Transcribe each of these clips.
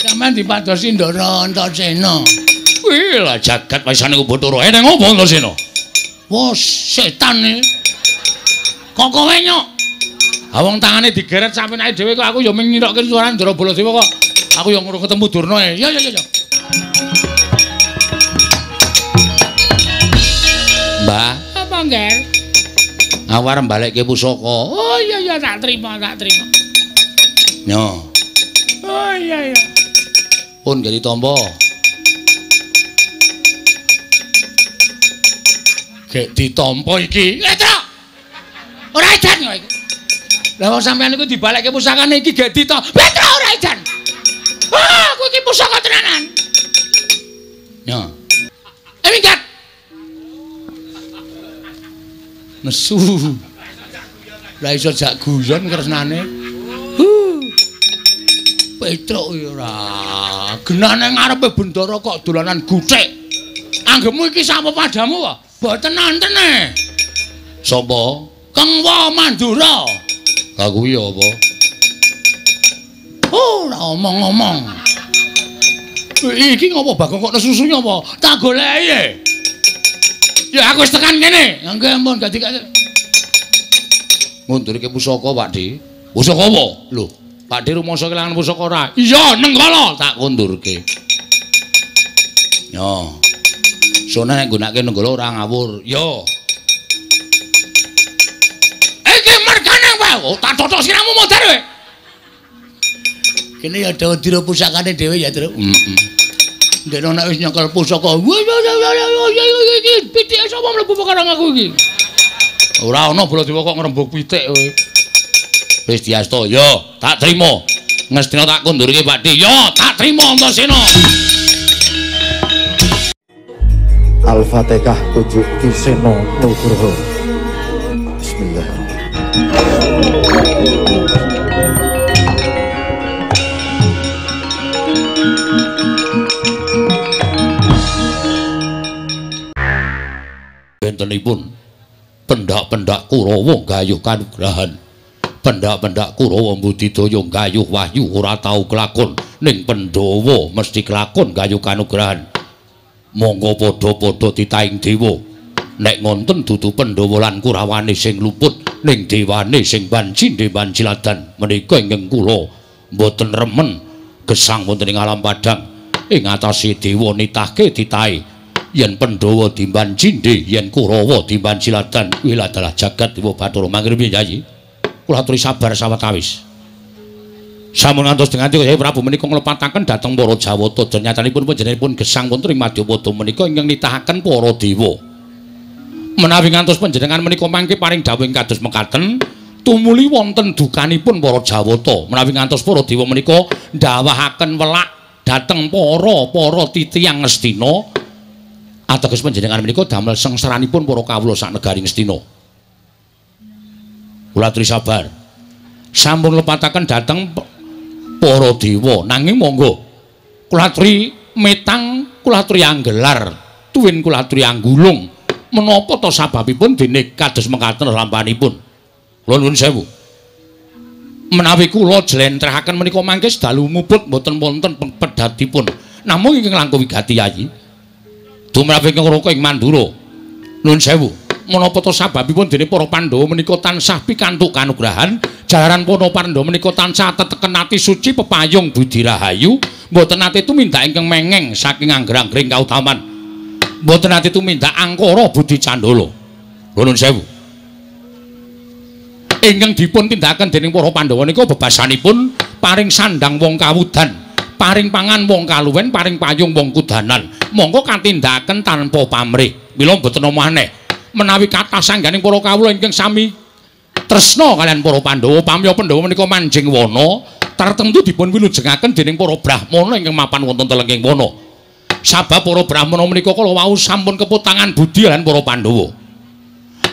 Sampeyan dipadosi Ndara Antasena. Wih lah jagat wisane Bathara. Eneng opo Antasena? Wah, setan iki. Kok kowe nyok? Ha wong tangane digeret sampenake dhewe kok aku ya mung ngirokke suarane Ndara Baladewa kok. Aku ya ngurung ketemu Durna e. Ya ya ya. Mbah, apa ngger? Aku arep balekke pusaka. Oh iya iya tak terima, tak terima. Nyo. Oh iya iya. Pun gak ditampa. Gek ditampa iki. Petruk. Ora edan kok iki. Lah wong sampean iku dibalekke pusakane iki gek ditampa. Petruk ora edan. Ah, aku iki pusaka tenanan. Nyo. Minggat. Nesu. Lah iso jak guyon kresnane. Petruk ora. Genane ngarepe bendara kok dolanan guthik. Anggemu iki sapa padamu wae? Mboten nonten e. Sapa? Kengwa Mandura. Lah kuwi apa? Ora omong-omong. Iki ngopo Bagong kok nesusu apa? Tak goleki. Ya aku wis tekan kene. Nggih ampun gak dikake. Ngundurke pusaka, Pak Di. Pusaka apa? Lho, Pak Di rumangsa kelangan pusaka ora? Iya, Nenggala tak kundurke. Yo. Sone nek nggunakake Nenggala ora ngawur. Yo. Iki mergane wae. Oh, tak totok siramu modar kowe. Kene ya dira pusakane dhewe ya, Truk. Heeh. Ndekno nek wis nyekel pusaka. Iki pitike sapa mlebu pekarang aku iki? Ora ana Baladewa kok ngrembug pitik kowe. Wis diasta, yo tak trima. Ngestina tak kundurke Pak Di. Yo tak trima Antasena. Al-Fatihah tujuh Ki Seno Nugroho. Bismillah. Bentenipun pendak-pendak Kurawa gayuh kanugrahan. Pendak-pendak Kurawa mbudidaya gayuh wahyu ora tau kelakon, ning Pandhawa mesti kelakon gayuh kanugrahan. Monggo padha-padha titahing dewa. Nek ngonten dudu Pandhawa lan Kurawane sing luput, ning dewane sing banjinde banjiladan. Menika ingkang kula mboten remen gesang wonten ing alam padhang. Ing atase dewa nitahke titahe yen Pandhawa dimban jinde, yen Kurawa dimban jiladan. Kuwi adalah jagat dewa Bathara. Mangke piye Yayi? Kula aturi sabar sawetawis. Sampun ngantos dengan Kyai Prabu menika nglepataken dhateng para Jawata. Nyatanipun panjenenganipun gesang wonten ing Madyapada menika ingkang nitahaken para dewa. Menawi ngantos panjenengan menika mangke paring dawuh kados mekaten, tumuli wonten dukanipun para Jawata. Menawi ngantos para dewa menika ndawahaken welak dhateng para titiyang Ngastina, ateges panjenengan menika damel sengsaranipun para kawula sak negari Ngastina. Kula aturi sabar. Sampun lepataken dhateng para dewa, nanging monggo kula aturi metang, kula aturi anggelar, tuwin kula aturi anggulung. Menapa ta sababipun dene kados mekaten lampanipun? Kula nuwun sewu. Menawi kula jlentrehaken menika mangke dalu muput mboten wonten pedhatipun. Namung ingkang langkung wigati Yayi. Tumrap ingkang raka ing Mandura. Nuwun sewu. Menapa ta sababipun dene para Pandhawa menika tansah pikantuk kanugrahan, jalaran para Pandhawa menika tansah teteken ati suci pepayung budi rahayu, mboten nate tumindak ingkang mengeng saking angger-anggering kautaman. Mboten nate tumindak angkara budi candala. Nuwun sewu. Ingkang dipun tindakaken dening para Pandhawa nika bebasanipun paring sandang wong kawudan, paring pangan wong kaluwen, paring payung wong kudanan. Monggo katindakaken tanpa pamrih. Mila mboten ana aneh menawi kathah sangganing para kawula ingkang sami tresna kalian para Pandhawa. Pamya Pandhawa menika manjing wana tartemtu dipun wilujengaken dening para brahmana ingkang mapan wonten telenging wana. Sabab para brahmana menika kala wau sampun keputangan budi lan para Pandhawa.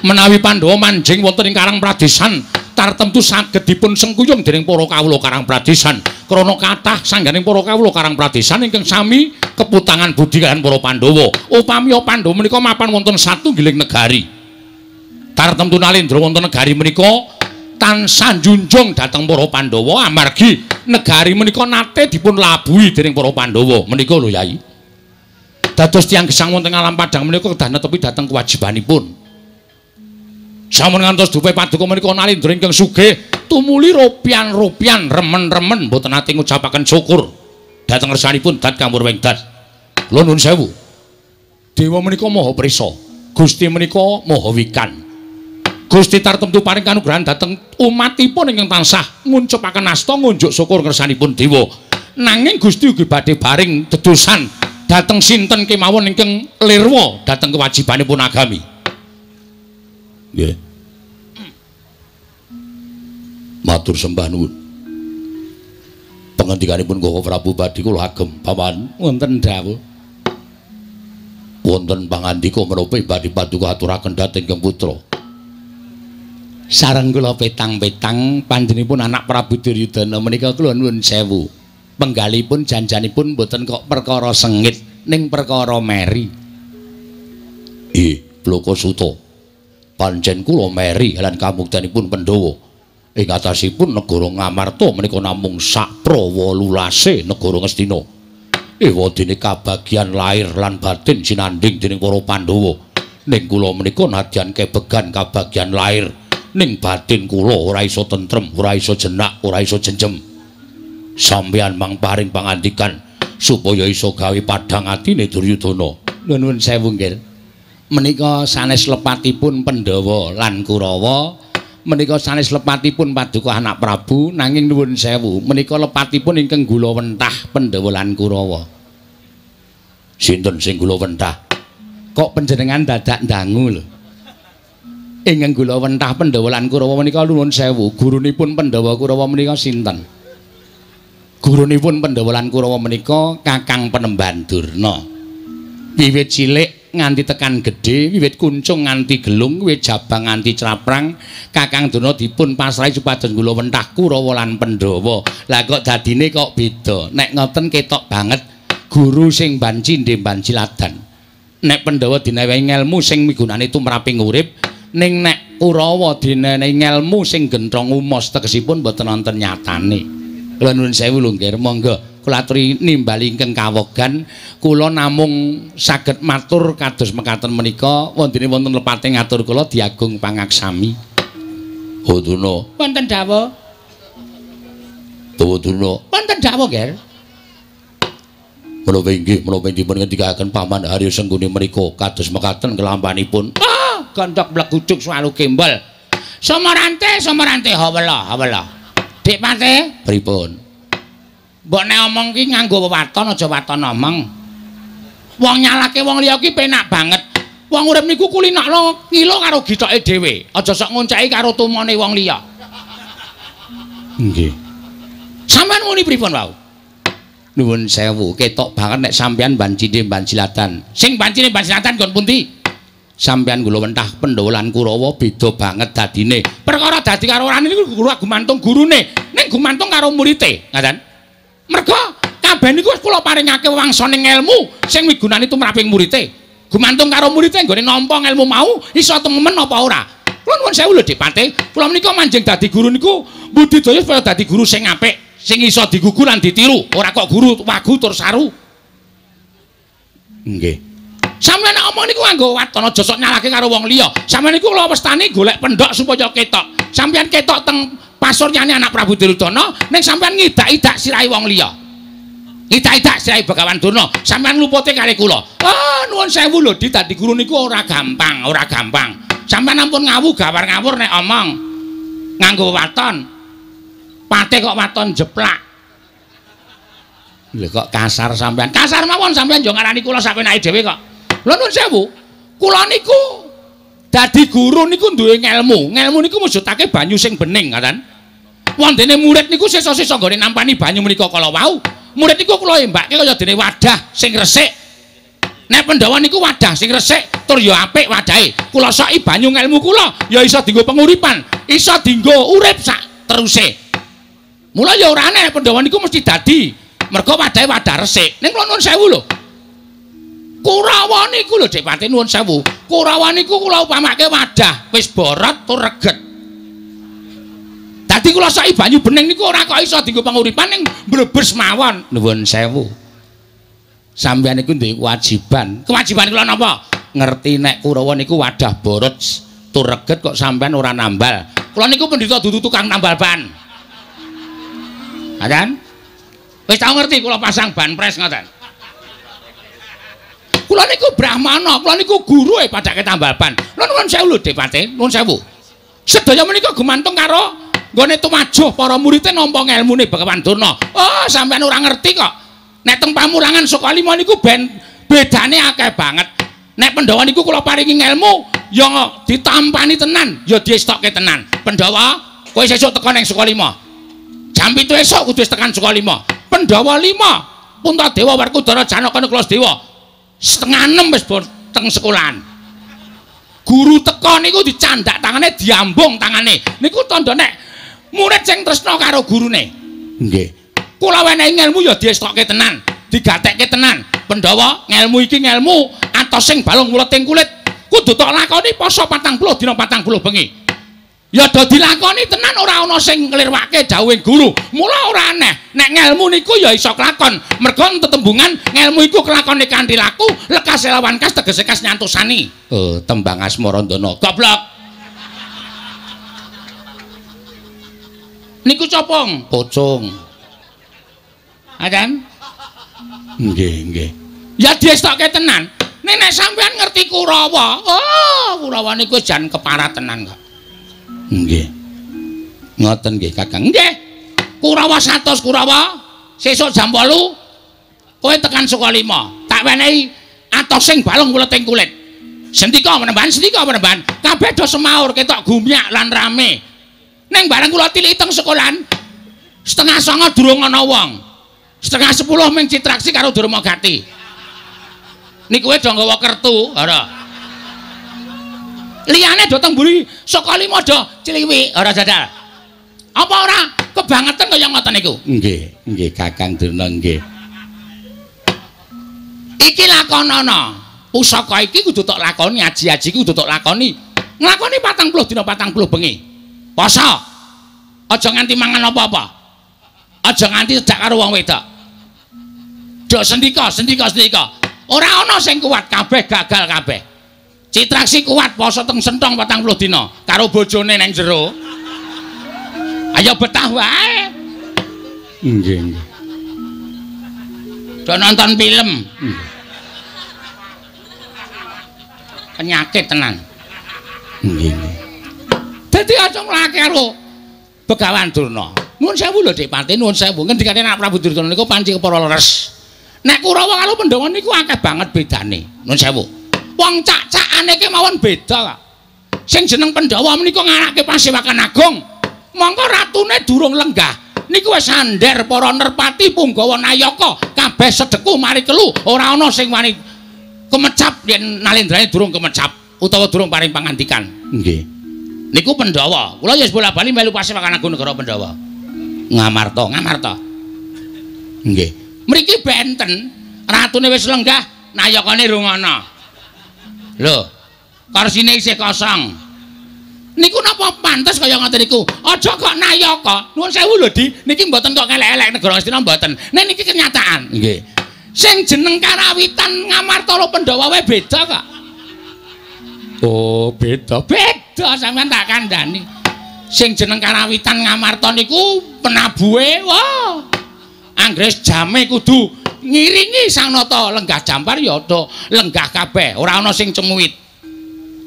Menawi Pandhawa manjing wonten ing Karang Pradesan tartemtu saged dipun sengkuyung dening para kawula Karang Pradesan. Krana kathah sangganing para kawula Karang Pradesan ingkang sami keputangan budi kalian para Pandhawa. Upami Pandhawa menika mapan wonten satunggiling negari, tartemtu nalendra wonten negari menika Tansah njunjung dhateng para Pandhawa amargi negari menika nate dipun labuhi dening para Pandhawa. Menika lho Yai. Dados tiyang gesang wonten alam padhang menika kedah netepi dhateng kewajibanipun. Sampun ngantos dupe paduka menika nalindra ingkang sugih tumuli ropian-ropian remen-remen mboten nate ngucapaken syukur dhateng ngersanipun dat kamurwing dat. Kula nuwun sewu. Dewa menika maha prisa, Gusti menika maha wikan. Gusti tartemtu paring kanugrahan dhateng umatipun ingkang tansah nguncupaken asta ngunjuk syukur ngersanipun dewa. Nanging Gusti ugi badhe baring dedosan dhateng sinten kemawon ingkang lirwa dhateng kewajibanipun agami. Nggih. Matur sembah nuwun. Pangandikanipun Koko Prabu badhe kula agem paman wonten dawuh. Wonten pangandika menapa badhe paduka aturaken dhateng ingkang putra. Sareng kula petang-petang panjenenganipun anak Prabu Duryudana menika kula nuwun sewu. Penggalipun janjanipun mboten kok perkara sengit ning perkara meri. Bloko Suta. Pancen kula meri lan kamuktenipun Pandhawa. Ing atasipun negara Ngamarta menika namung sak prawolulase negara Ngastina. Ewadene kabagian lahir lan batin sinandhing dening para Pandhawa. Ning kula menika nadyan kebegan kabagian lahir, ning batin kula ora iso tentrem, ora iso jenak, ora iso jenjem. Sampeyan mang paring pangandikan supaya iso gawe padhang atine Duryudana. Nuwun sewu nggih. Menika sanes lepatipun Pandhawa lan Kurawa, menika sanes lepatipun paduka anak Prabu, nanging nuwun sewu menika lepatipun ingkang gula wentah Pandhawa lan Kurawa. Sinten sing gula wentah? Kok panjenengan dadak ndangu lho. Ingkang gula wentah Pandhawa lan Kurawa menika nuwun sewu, gurunipun Pandhawa Kurawa menika sinten? Gurunipun Pandhawa lan Kurawa menika Kakang Penemban Durna. Wiwit cilik nganti tekan gedhe, wiwit kuncung nganti gelung, wiwit jabang nganti craprang, Kakang Durna dipun pasrahi supados gula wentah Kurawa lan Pandhawa. Lah kok dadine kok beda? Nek ngoten ketok banget guru sing banci ndemban ciladan. Nek Pandhawa dinewehi ngelmu sing migunani tumraping urip, ning nek Kurawa dinenehi ngelmu sing genthong umos tegesipun mboten wonten nyatane. Kula nuwun sewu lho nggih, monggo kula aturi nimbali ingkang kawogan. Kula namung saged matur kados mekaten menika, wondene wonten lepate ngatur kula diagung pangaksami. Durna. Wonten dawuh. Durna. Wonten dawuh nggih. Menapa inggih menapa dipun ngendikaken Paman Haryo Sengguni menika kados mekaten kelampanipun. Ah, gondok mlegujuk swalu gembol. Somarante, somarante hawela, hawela. Dik Pate, pripun? Mbok nek omong ki nganggo wewaton aja waton omong. Wong nyalake wong liya ki penak banget. Wong urip niku kulinakno ngilo karo githoke dhewe. Aja sok ngonceki karo tumone wong liya. Nggih. Sampeyan muni pripun wau? Nuwun sewu, ketok banget nek sampeyan bancine bancilatan. Sing bancine bancilatan nggon pundi? Sampeyan gula wentah Pandhawa lan Kurawa beda banget dadine. Perkara dadi karo orane niku guru gumantung gurune, ning gumantung karo murite, ngaten. Merga kabeh niku wis kula paringake wangsaning ngelmu sing migunani tumraping murite. Gumantung karo murite nggone nampa ngelmu mau iso temen apa ora. Kula nuwun sewu lho Dik Pate, kula menika manjing dadi guru niku budidaya supaya dadi guru sing apik, sing iso digugu lan ditiru, ora kok guru wagu tur saru. Nggih. Sampeyan nek omong niku nganggo waton aja sok nyalahke karo wong liya. Sampeyan niku kula westani golek pendhok supaya ketok. Sampeyan ketok teng pasuryane anak Prabu Duryudana, ning sampeyan ngidak-idak sirahe wong liya. Ngidak-idak sirahe Begawan Durna, sampeyan lupute kali kula. Ah, nuwun sewu lho, Dik, dadi guru niku ora gampang, ora gampang. Sampeyan ampun ngawu gawar ngawur nek omong nganggo waton. Pate kok waton jeplak. Lho kok kasar sampeyan. Kasar mawon sampeyan yo ngarani kula sapenake dhewe kok. Lho nuwun sewu, kula niku dadi guru niku duwe ngelmu. Ngelmu niku mujudake banyu sing bening, ngaten. Wondene murid niku sesa-sesa nggone nampani banyu menika kala wau. Murid niku kula embake kaya dene wadah sing resik. Nek Pandhawa niku wadah sing resik tur ya apik wadahe. Kula soki banyu ngelmu kula ya iso dienggo penguripan, iso dienggo urip sak teruse. Mula ya ora aneh Pandhawa niku mesti dadi mergo wadahe wadah resik. Ning kula nuwun sewu lho. Kurawa niku lho Dik Pati nuwun sewu. Kurawa niku kula upamake wadah wis borot tur reget. Dadi kula soki banyu bening niku ora kok iso dienggo panguripan ning mblebes mawon. Nuwun sewu. Sampeyan niku duwe kewajiban. Kewajiban kula napa? Ngerti nek Kurawa niku wadah borot tur reget kok sampeyan ora nambal. Kula niku pendhita dudu tukang nambal ban. Ha kan? Wis tau ngerti kula pasang ban pres ngoten. Kula niku brahmana, kula niku guru e padake tambal ban. Kula nuwun sewu lho Depate, nuwun sewu. Sedaya menika gumantung karo nggone tumajuh para muridé nampa ngelmune Begawan Durna. Oh, sampeyan ora ngerti kok. Nek teng pamulangan Sukalima niku ben bedane akeh banget. Nek Pandhawa niku kula paringi ngelmu ya ditampani tenan, ya diestokke tenan. Pandhawa, kowe sesuk teka ning Sukalima. Jam 7 esuk kudu wis tekan Sukalima. Pandhawa 5, Puntadewa, Werkudara, Janaka, Nakula, Sadewa. 5:30 wis teng sekolahan. Guru teka niku dicandak tangane, diambung tangane. Niku tandha nek murid sing tresna karo gurune. Nggih. Kula wenehi ngelmu ya diestokke tenan, digatekke tenan. Pandhawa, ngelmu iki ngelmu atos sing balung wuleting kulit. Kudu tok lakoni poso 40 dina 40 bengi. Ya do dilakoni tenan ora ana sing nglirwake dawuhing guru. Mula ora aneh nek ngelmu niku ya iso kelakon. Mergo tetembungan ngelmu iku kelakone kanthi laku, lekas lawan kas tegese kas nyantosani. Oh, tembang Asmarandana. Goblok. Niku copong, pocong. Akan? Nggih, nggih. Ya diestokke tenan. Nek nek sampean ngerti Kurawa, oh, Kurawa niku jan keparat tenan kok. Nggih. Ngoten nggih, Kakang. Nggih. Kurawa 100 Kurawa, sesuk jam 8 kowe tekan Sukalima. Tak wenehi atos sing balung wuleting kulit. Sendika menemban, sendika menemban. Kabeh do semaur ketok gumyak lan rame. Ning bareng kula tiliki teng sekolahan 8:30 durung ana wong. 9:30 ming Citraksi karo Durmagati. Niku do nggawa kertu, ora. Liyane do teng mburi Sukalima do cliwik, ora jajal. Apa ora kebangetan kaya ngoten niku? Nggih, nggih Kakang Durna nggih. Iki lakonana. Pusaka iki kudu tok lakoni, aji-aji iki kudu tok lakoni. Nglakoni 40 dina 40 bengi. Poso. Aja nganti mangan apa-apa. Aja nganti cedak karo wong wedok. Do sendika, sendika, sendika. Ora ana sing kuat, kabeh gagal kabeh. Citraksi kuat poso teng sentong 40 dina karo bojone nang jero. Ayo betah wae. Nggih, nggih. Do nonton film. Penyakit tenan. Nggih, nggih. Dadi aja nglake karo Begawan Durna. Nuwun sewu lho Dik Pati, nuwun sewu. Ngendikane Nak Prabu Duryudana niku panci kepara leres. Nek Kurawa karo Pandhawa niku akeh banget bedane. Nuwun sewu. Wong cak-cakane kemawon beda kok. Sing jeneng Pandhawa menika ngarake Pasewakan Agung. Mongko ratune durung lenggah. Niku wis sandher para nerpati punggawa nayaka kabeh sedeku mari kelu, ora ana sing wani kemecap yen nalendrane durung kemecap utawa durung paring pangandikan. Nggih. Niku Pandhawa. Kula ya bola-bali melu Pasewakan Agung negara Pandhawa. Ngamarta, Ngamarta. Nggih. Mriki benten, ratune wis lenggah, nayakane rung ana. Lho, kursine isih kosong. Niku napa pantes kaya ngoten niku? Aja kok nayaka. Nuwun sewu lho, Di. Niki mboten kok ngelek-elek negara Ngastina mboten. Nek niki kenyataan. Nggih. Sing jeneng karawitan Ngamarta lho Pandhawa wae beda kok. Oh, beda. Beda sampean tak kandhani. Sing jeneng karawitan Ngamarta niku penabuhe, wah. Anggres jame kudu ngiringi Sang Nata lenggah jampar ya do lenggah kabeh, ora ana sing cemuwit.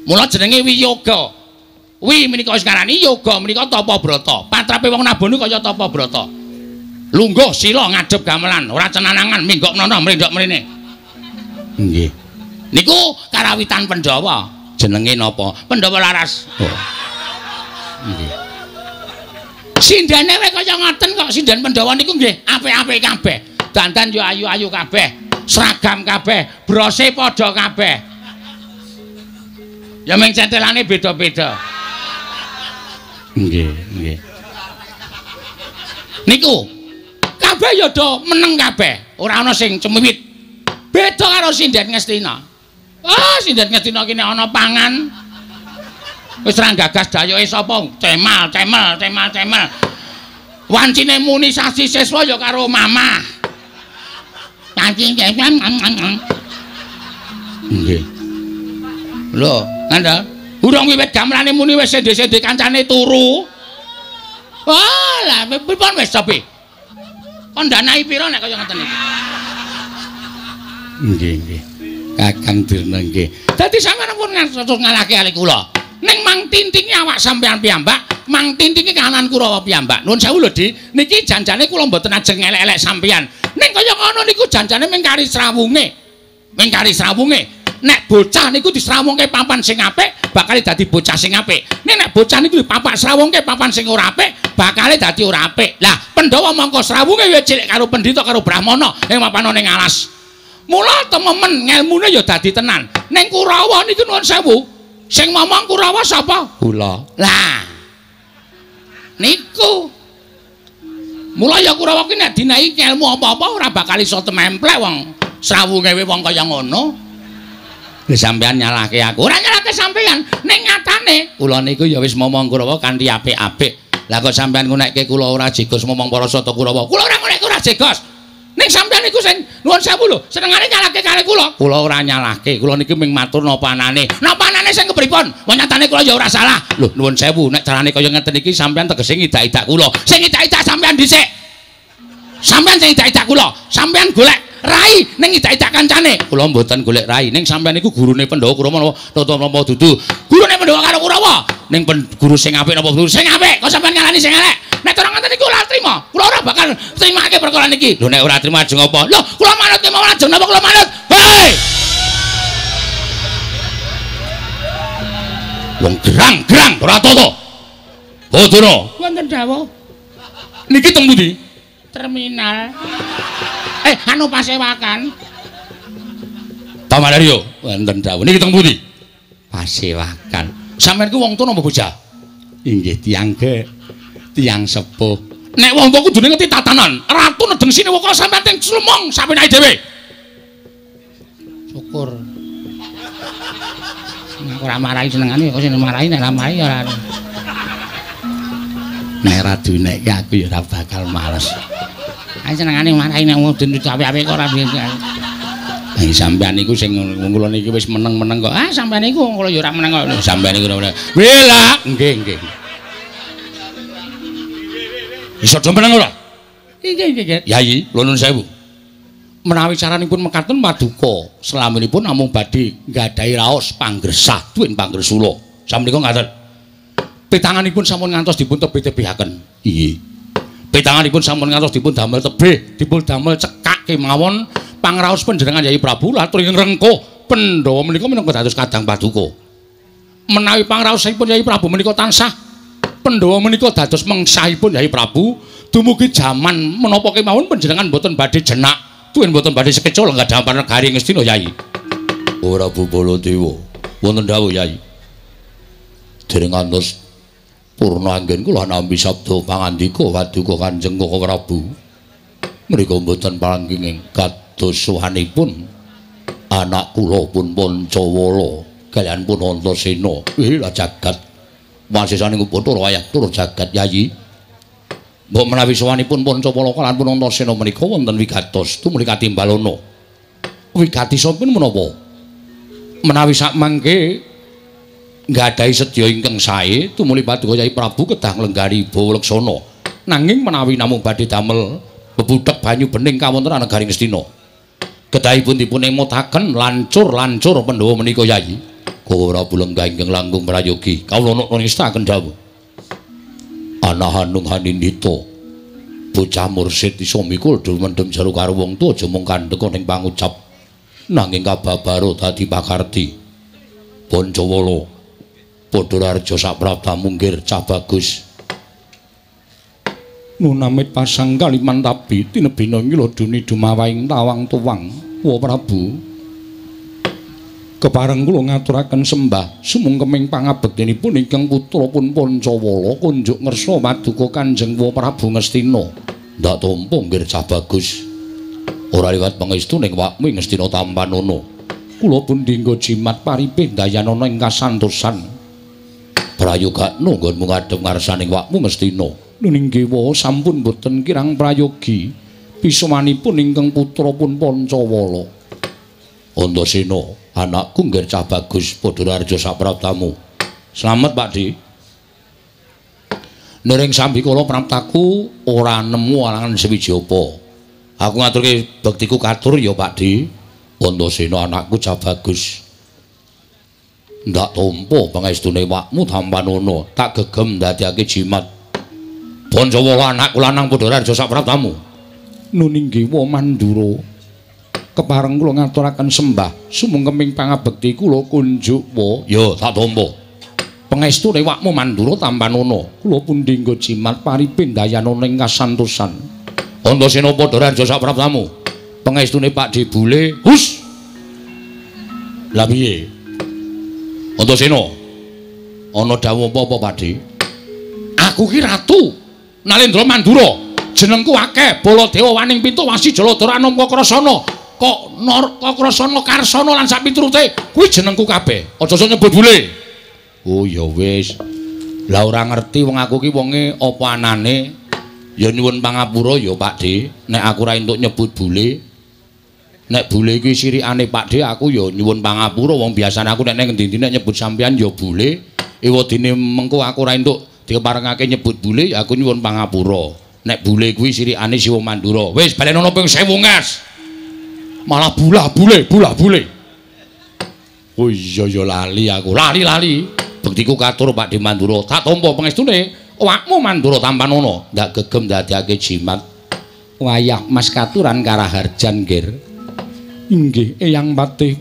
Mula jenenge wiyoga. Wi menika wis ngarani yoga menika tapa brata. Patrape wong nabu niku kaya tapa brata. Lungguh sila ngadhep gamelan, ora cenanangan minggok menono mrendok mrene. Nggih. Niku karawitan Pandhawa. Jenenge napa? Pandhawa Laras. Oh. Nggih. Sindene wae kaya ngoten kok, sinden Pandhawa niku nggih apik-apik kabeh. Dandan yo ayu-ayu kabeh, seragam kabeh, brose padha kabeh. Ya mung centelane beda-beda. Nggih, nggih. Niku kabeh ya do meneng kabeh, ora ana sing cemiwit. Beda karo sinden Ngastina. Ah, sinden Ngastina ki nek ana pangan Wis ra gagas dayoke sapa? Cemal, cemel, cemal, cemel. Wancine muni sasi siswa ya karo mamah. Nggih. Lho, ngandel. Urung wiwit gamelane muni wis sende-sende kancane turu. Wah, lah pripun wis sopi? Kon danai pira nek kaya ngoten iki? Nggih, nggih. Kakang Durna nggih. Dadi sampeyan pun ngantos ngalahke ali kula. Ning mang tintingi awak sampeyan piyambak, mang tintingi kahanan Kurawa piyambak. Nuwun sewu lho, Di. Niki janjane kula mboten ajeng elek-elek sampeyan. Ning kaya ngono niku janjane mung kari srawunge. Mung kari srawunge. Nek bocah niku disrawungke papan sing apik, bakal dadi bocah sing apik. Ning nek bocah niku dipapak srawungke papan sing ora apik, bakal dadi ora apik. Lah, Pandhawa mangka srawunge ya cilik karo pendhita karo brahmana ing papan ning alas. Mula tememen ngelmune ya dadi tenan. Ning Kurawa niku nuwun sewu. Sing momong Kurawa sapa? Kula. Lah. Niku. Mula ya Kurawa ki nek dinaiki ilmu apa-apa ora bakal iso tememplek wong srawunge wong kaya ngono. Lha sampean nyalahke aku. Ora nyalahke sampean. Ning nyatane kula niku ya wis momong Kurawa kanthi apik-apik. Lah kok sampean ngunekke kula ora jegos momong para sata Kurawa. Kula ora ngunekke ora jegos. Ning sampean niku sing nuwun sewu lho, senengane nyalahke kali kula. Kula ora nyalahke, kula niki mung matur napa anane. Napa anane sing kepripun? Wong nyatane kula ya ora salah. Lho nuwun sewu, nek carane kaya ngeten iki sampean tegese ngidak-idak kula. Sing ngidak-idak sampean dhisik. Sampean sing ngidak-idak kula, sampean golek rai ning ngidak-idak kancane. Kula mboten golek rai, ning sampean niku gurune Pandhawa Kurawa napa napa napa dudu. Gurune Pandhawa karo Kurawa. Ning guru sing apik napa guru sing apik? Kok sampean ngalani sing elek? Nek cara ngoten niku ora trima. Kula ora bakal trimake perkara niki. Lho nek ora trima ajeng apa? Lho kula manut kemawon ajeng napa kula manut? Hei! Wong gerang-gerang ora tata. Bodoro. Wonten dawuh. Niki teng pundi? Terminal. Anu pasewakan. Paman Aryo, wonten dawuh. Niki teng pundi? Pasewakan. Sampeyan ku wong tuwa napa bocah? Inggih tiyang tiyang sepuh. Nek wong tuwa kudune ngerti tatanan. Ratu nedeng sinewa sampeyan teng slumong sampeyan dhewe. Syukur. Nek ora marahi senengane kok sing marahi nek ora marahi ora. Nek ora dinekke aku ya ora bakal males. Ae senengane marahi nek mudun apik-apik kok ora biasa. Lah sampeyan niku sing kula niki wis meneng-meneng kok. Ah sampeyan niku kula ya ora meneng kok. Sampeyan niku ora. Wela, nggih nggih. Iso do meneng ora? Nggih nggih. Yayi, kula nuwun sewu. Menawi caranipun mekaten paduka, selaminipun namung badhe nggadahi raos panggresah duwin panggresula. Samenika ngaten. Pitanganipun sampun ngantos dipun tebih-tebihaken. Inggih. Pitanganipun sampun ngantos dipun damel tebih, dipun damel cekak kemawon pangraos panjenengan Yayi Prabu latur ing rengkuh Pandhawa menika minangka dados kadang paduka. Menawi pangraosipun Yayi Prabu menika tansah Pandhawa menika dados mengsahipun Yayi Prabu dumugi jaman menapa kemawon panjenengan boten badhe jenak, tuwin boten badhe sekeca lenggah dampar negari Ngastina Yayi. Ora Prabu Baladewa, wonten dawuh Yayi. Dereng ngantos purna anggen kula nampi sabda pangandika paduka Kanjeng Koko Prabu. Mriku mboten panggih kados suwanipun anak kula pun Pancawala kaliyan pun Antasena. Lah jagat wasesane Bathara wayah tur jagat Yayi. Mbok menawi sowanipun Pancawala kaliyan pun Antasena menika wonten wigatos tumuli katimbalana. Wigatisipun menapa? Menawi sakmangke nggadahi sedya ingkang sae tumuli paduka Yayi Prabu kedah nglenggari bawa leksana. Nanging menawi namung badhe damel bebudhek banyu bening kawontenan negari Ngastina, kedahipun dipun emutaken lancur-lancur Pandhawa menika Yayi. Koko Prabu lenggah ingkang langkung prayogi kawula nistakaken dawuh. Ana hanung hanindita bocah mursid iso mikul mendem jero karo wong tuwa aja mung kandheka ning pangucap nanging kababaro dadi pakarti. Pancawala padha raja saprabda munggir cah bagus. Nunamit pasang kalimantabi tinebina ngiloduni dumawaing tawang tuwang. Wa Prabu, kepareng kula ngaturaken sembah sumungkeming pangabektinipun ingkang putra pun Pancawala kunjuk ngersa paduka Kanjeng Wa Prabu Ngastina. Ndak tampa nggir cah bagus. Ora liwat pangestu ning wakmu Ngastina tampanana. Kula pun dinggo jimat paripih dayanana ing kasantosan. Prayogakno nggonmu ngadhep ngarsaning wakmu Ngastina. Nuning dewa sampun boten kirang prayogi pisomanipun ingkang putra pun Pancawala. Antasena, anakku nggih cah bagus padha raharja sapraptamu. Slamet Pak Di. Nering sambikala praptaku ora nemu alangan sewiji apa. Aku ngaturke bektiku katur ya Pak Di. Antasena anakku cah bagus. Ndak tampa pangestune wakmu tampanana, tak gegem ndadekake jimat. Pancawala anakku lanang padha raharja sapraptamu. Nuning dewa Mandura, kepareng kula ngaturaken sembah sumengkeming pangabekti kula kunjuk wa. Ya tak tampa. Pangestune wakmu Mandura tampanana, kula pundi nggo jimat paripin dayanana ing kasantosan. Antasena padha raharja sapraptamu. Pangestune Pak De Bule, hus. Lah piye? Antasena, ana dawuh apa-apa Pak De? Aku ki ratu Nalendra Mandura. Jenengku akeh, Baladewa Waning Pintu Wasi Jaladara Anom Kakrasana. Kok Nor Kakrasana Karsana lan sak piturute kuwi jenengku kabeh. Aja sok nyebut bule. Oh ya wis. Lah ora ngerti wong aku ki wonge apa anane. Ya nyuwun pangapura ya Pak De, nek aku ora entuk nyebut bule. Nek bule iki sirikane Pak De, aku ya nyuwun pangapura wong biasane aku nek nang endi-endi nek nyebut sampean ya bule. Ewadene mengko aku ora entuk dikeparengake nyebut bule, ya aku nyuwun pangapura. Nek bule kuwi sirikane Siwa Mandura. Wis balenono ping 1000 ngas. Malah bulah bule, bulah bule. Oh iya ya lali aku. Lali-lali. Bektiku katur Pak De Mandura. Tak tampa pangestune awakmu Mandura tampanana. Ndak gegem ndadekake jimat. Wayah Mas katuran karaharjan nggir. Inggih Eyang Patih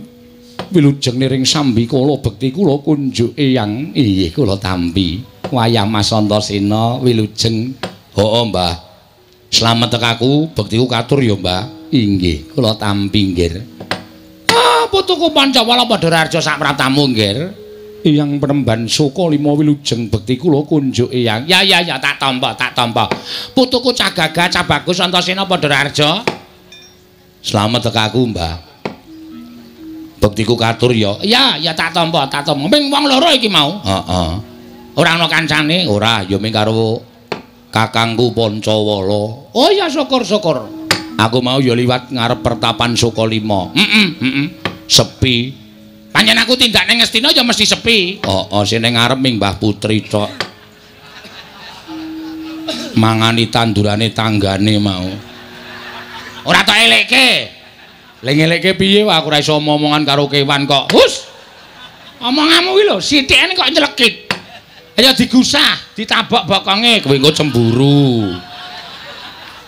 wilujeng niring sambikala bekti kula kunjuk Eyang. Inggih kula tampi. Wayah Mas Antasena wilujeng. Heeh Mbah. Slamet tekaku bektiku katur ya Mbah. Inggih kula tampi nggir. Ah putuku Pancawala padha raharja sapraptamu nggir. Eyang Penemban Suka lima wilujeng bekti kula kunjuk Eyang. Ya ya ya tak tampa tak tampa. Putuku cah gagah cah bagus Antasena padha raharja. Slamet tekaku Mbah. Bektiku katur ya. Ya ya tak tampa tak tampa. Ming wong loro iki mau. Heeh. Ora ana kancane? Ora, ya ming karo kakangku Pancawala. Oh ya syukur-syukur. Aku mau ya liwat ngarep pertapan Sukalima. Heeh, heeh. Sepi. Pancen aku tindak ning Ngastina ya mesti sepi. Heeh, sing ning ngarep ming Mbah Putri tok. Mangani tandurane tanggane mau. Ora tok elekke. Lha ngelekke piye wae aku ora iso omongan karo kewan kok. Hus. Omonganmu kuwi lho sithikane kok nyelekit. Ayo digusah, ditabok bokonge, kowe engko cemburu.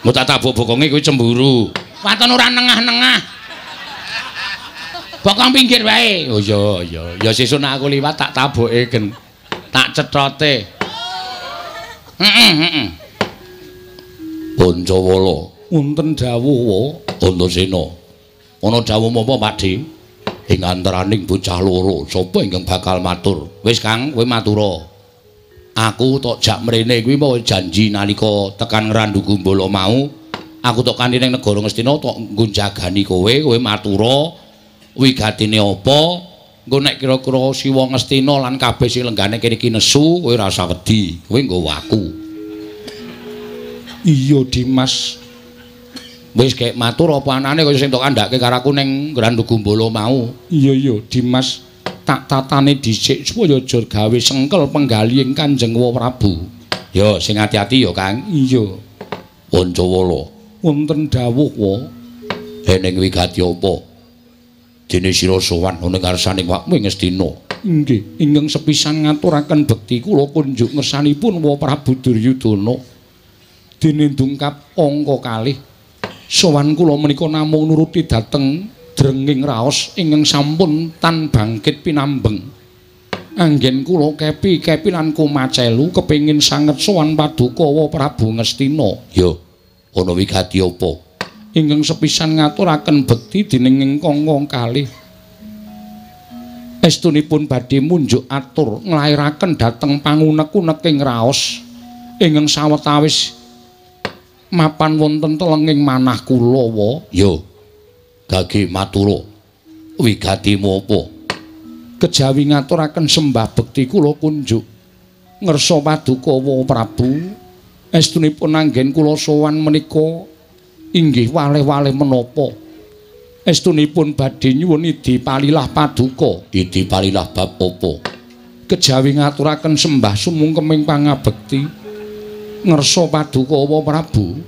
Engko tak tabok bokonge kowe cemburu. Waton ora nengah-nengah. Bokong pinggir wae. Oh iya iya, ya sesuk nek aku liwat tak taboke gen. Tak cethote. Heeh heeh. Pancawala, wonten dawuh wa Antasena. Ana dawuh apa Pak De? Ing antaraning bocah loro, sapa ingkang bakal matur? Wis Kang, kowe matura. Aku tok jak mrene kuwi mau janji nalika tekan Ngrandu Gumbala mau, aku tok kanthi ning negara Ngastina tok nggo jagani kowe, kowe matura wigatine apa? Engko nek kira-kira Siwa Ngastina lan kabeh sing lenggane kene iki nesu, kowe ora usah wedi, kowe nggawa aku. Iya Dimas. Wis gek matur apa anane kaya sing tok kandhake karo aku ning Ngrandu Gumbala mau. Iya iya Dimas. Tak tatane dhisik supaya aja gawe sengkel penggalihing Kanjeng Prabu. Ya sing ati-ati ya Kang. Iya. Pancawala, wonten dawuh wa. Dening wigati apa? Dene sira sowan ana ngarsaning wakmu ing Ngastina. Inggih, ingkang sepisan ngaturaken bekti kula kunjuk ngersanipun wa Prabu Duryudana. Dene dungkap angka kalih. Sowan kula menika namung nuruti dhateng drenging raos ingkang sampun tan bangkit pinambeng. Anggen kula kepi-kepi lan kumacelu kepengin sanget sowan paduka wa Prabu Ngastina. Ya, ana wigati apa? Ingkang sepisan ngaturaken bekti dening ingkang kalih. Estunipun badhe munjuk atur nglairaken dhateng pangunek-uneking raos ingkang sawetawis mapan wonten telenging manah kula wa. Ya. Gage matura wigatimu apa? Kejawi ngaturaken sembah bekti kula kunjuk. Ngersa paduka Wa Prabu, estunipun anggen kula sowan menika inggih waleh-waleh menapa? Estunipun badhe nyuwun idi palilah paduka. Idi palilah bab apa? Kejawi ngaturaken sembah sumungkeming pangabekti. Ngersa paduka Wa Prabu,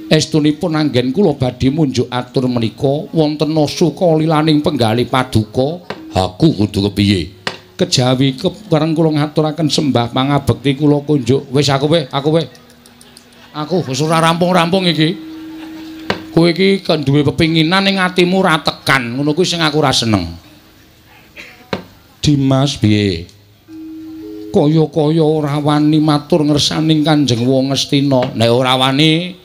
estunipun anggen kula badhe munjuk atur menika wonten suka lilaning penggalih paduka. Aku kudu kepiye? Kejawi kepareng kula ngaturaken sembah pangabekti kula kunjuk. Wis aku weh, aku weh. Aku wis ora rampung-rampung iki. Kowe iki duwe pepinginan ning atimu ora tekan, ngono kuwi sing aku ora seneng. Dimas piye? Kaya-kaya ora wani matur ngersaning Kanjeng Wong Ngastina. Nek ora wani,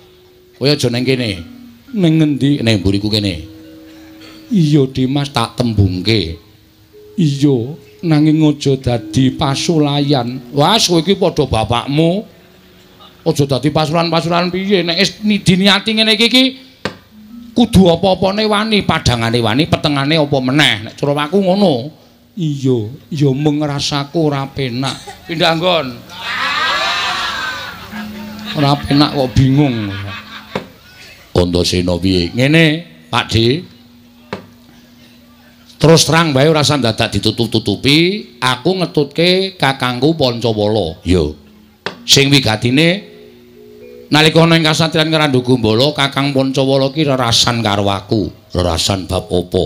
kowe aja ning kene. Ning ngendi? Ning mburiku kene. Iya Dimas, tak tembungke. Iya, nanging aja dadi pasulayan. Wah, kowe iki padha bapakmu. Aja dadi pasulan-pasulan piye? Nek wis diniati ngene iki iki kudu apa-apane wani, padhangane wani, petengane apa meneh. Nek cara aku ngono. Iya, ya mung rasaku ora penak. Pindah nggon. Ora penak kok bingung. Antasena piye? Ngene, Pak D. Terus terang wae ora usah dadak ditutup-tutupi, aku ngetutke kakangku Pancawala. Iya. Sing wigatine nalika ana ing kasatriyan Ngrandu-Gumbala, Kakang Pancawala ki rerasan karo aku. Rerasan bab apa?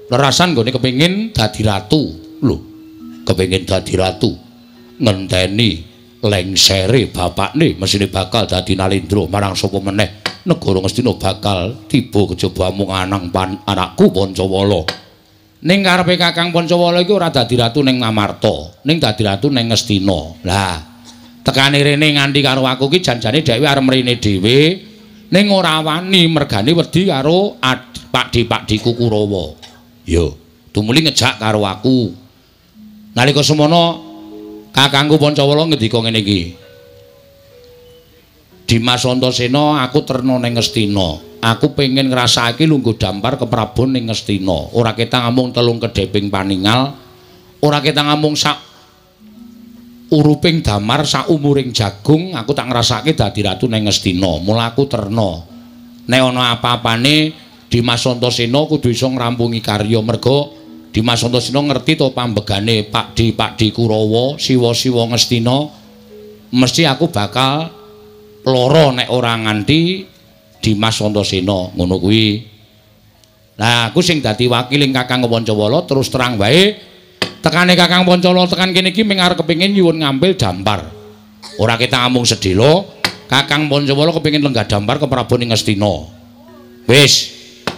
Rerasan nggone kepengin dadi ratu. Lho, kepengin dadi ratu. Ngenteni lengsere bapakne mesine bakal dadi Nalendra marang sapa meneh negara Ngastina bakal tiba kejaba amung anang anakku Pancawala. Ning karepe Kakang Pancawala iki ora dadi ratu ning Ngamarta, ning dadi ratu ning Ngastina. Lah, tekane rene nganti karo aku ki janjane dhewe arep mrene dhewe, ning ora wani mergane wedi karo pakde-pakdeku Kurawa. Yo, tumuli ngejak karo aku. Nalika semono kakangku Pancawala ngendika ngene iki. Dimas Antasena, aku terna ning Ngastina. Aku pengen ngrasakake lungguh dampar keprabon ning Ngastina. Ora ketang amung telung kedheping paningal, ora ketang amung sak uruping damar sak umuring jagung, aku tak ngrasake dadi ratu ning Ngastina. Mula aku terna. Nek ana apa-apane Dimas Antasena kudu iso ngrampungi karya, merga Dimas Antasena ngerti to pambegane Pakde-pakde Kurawa, siwa-siwa Ngastina. Mesti aku bakal lara nek ora nganti Dimas Antasena ngono kuwi. Lah aku sing dadi wakiling Kakang Pancawala terus terang wae tekane Kakang Pancawala tekan kene iki mung arep kepengin nyuwun ngampil dampar. Ora ketang amung sedhela, Kakang Pancawala kepengin lenggah dampar ke Prabu ning Ngastina. Wis,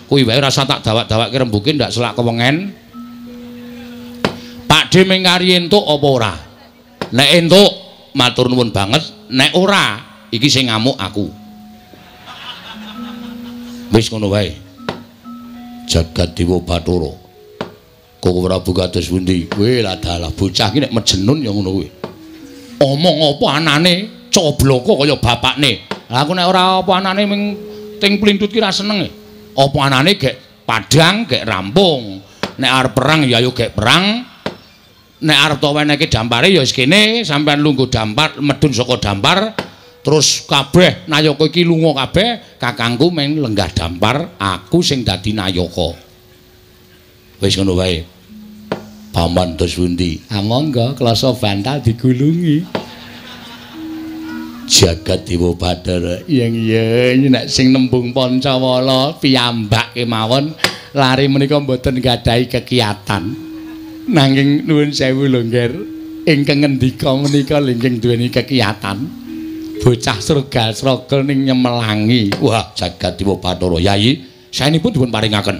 kuwi wae rasa tak dawak-dawakke rembuke ndak selak kewengen. Pakde mung kari entuk apa ora? Nek entuk matur nuwun banget, nek ora iki sing ngamuk aku. Wis ngono wae. Jagat Dewa Bathara. Koko Prabu kados pundi? Kowe lah dalah bocah iki nek mejenun ya ngono kuwi. Omong apa anane cobloko kaya bapakne. Lah aku nek ora apa anane ming ting plintut ki ra seneng. Apa anane gek padhang gek rampung. Nek arep perang ya ayo gek perang. Nek arep to wenehke dampare ya wis kene sampean lungguh dampar medun saka dampar terus kabeh nayaka iki lunga kabeh, kakangku meng lenggah dampar, aku sing dadi nayaka. Wis ngono wae. Paman terus pundi? Ah monggo klasa bantal digulungi. Jagat Dewa Bathara. Yen yen nek sing nembung Pancawala piyambak kemawon lari menika mboten gadahi kekiyatan. Nanging nuwun sewu lho Ngger, ingkang ngendika menika lingking duweni kekiyatan. Bocah sregal-sregel ning nyemelangi. Wah, jagat Dewa Bathara Yayi, saenipun dipun paringaken.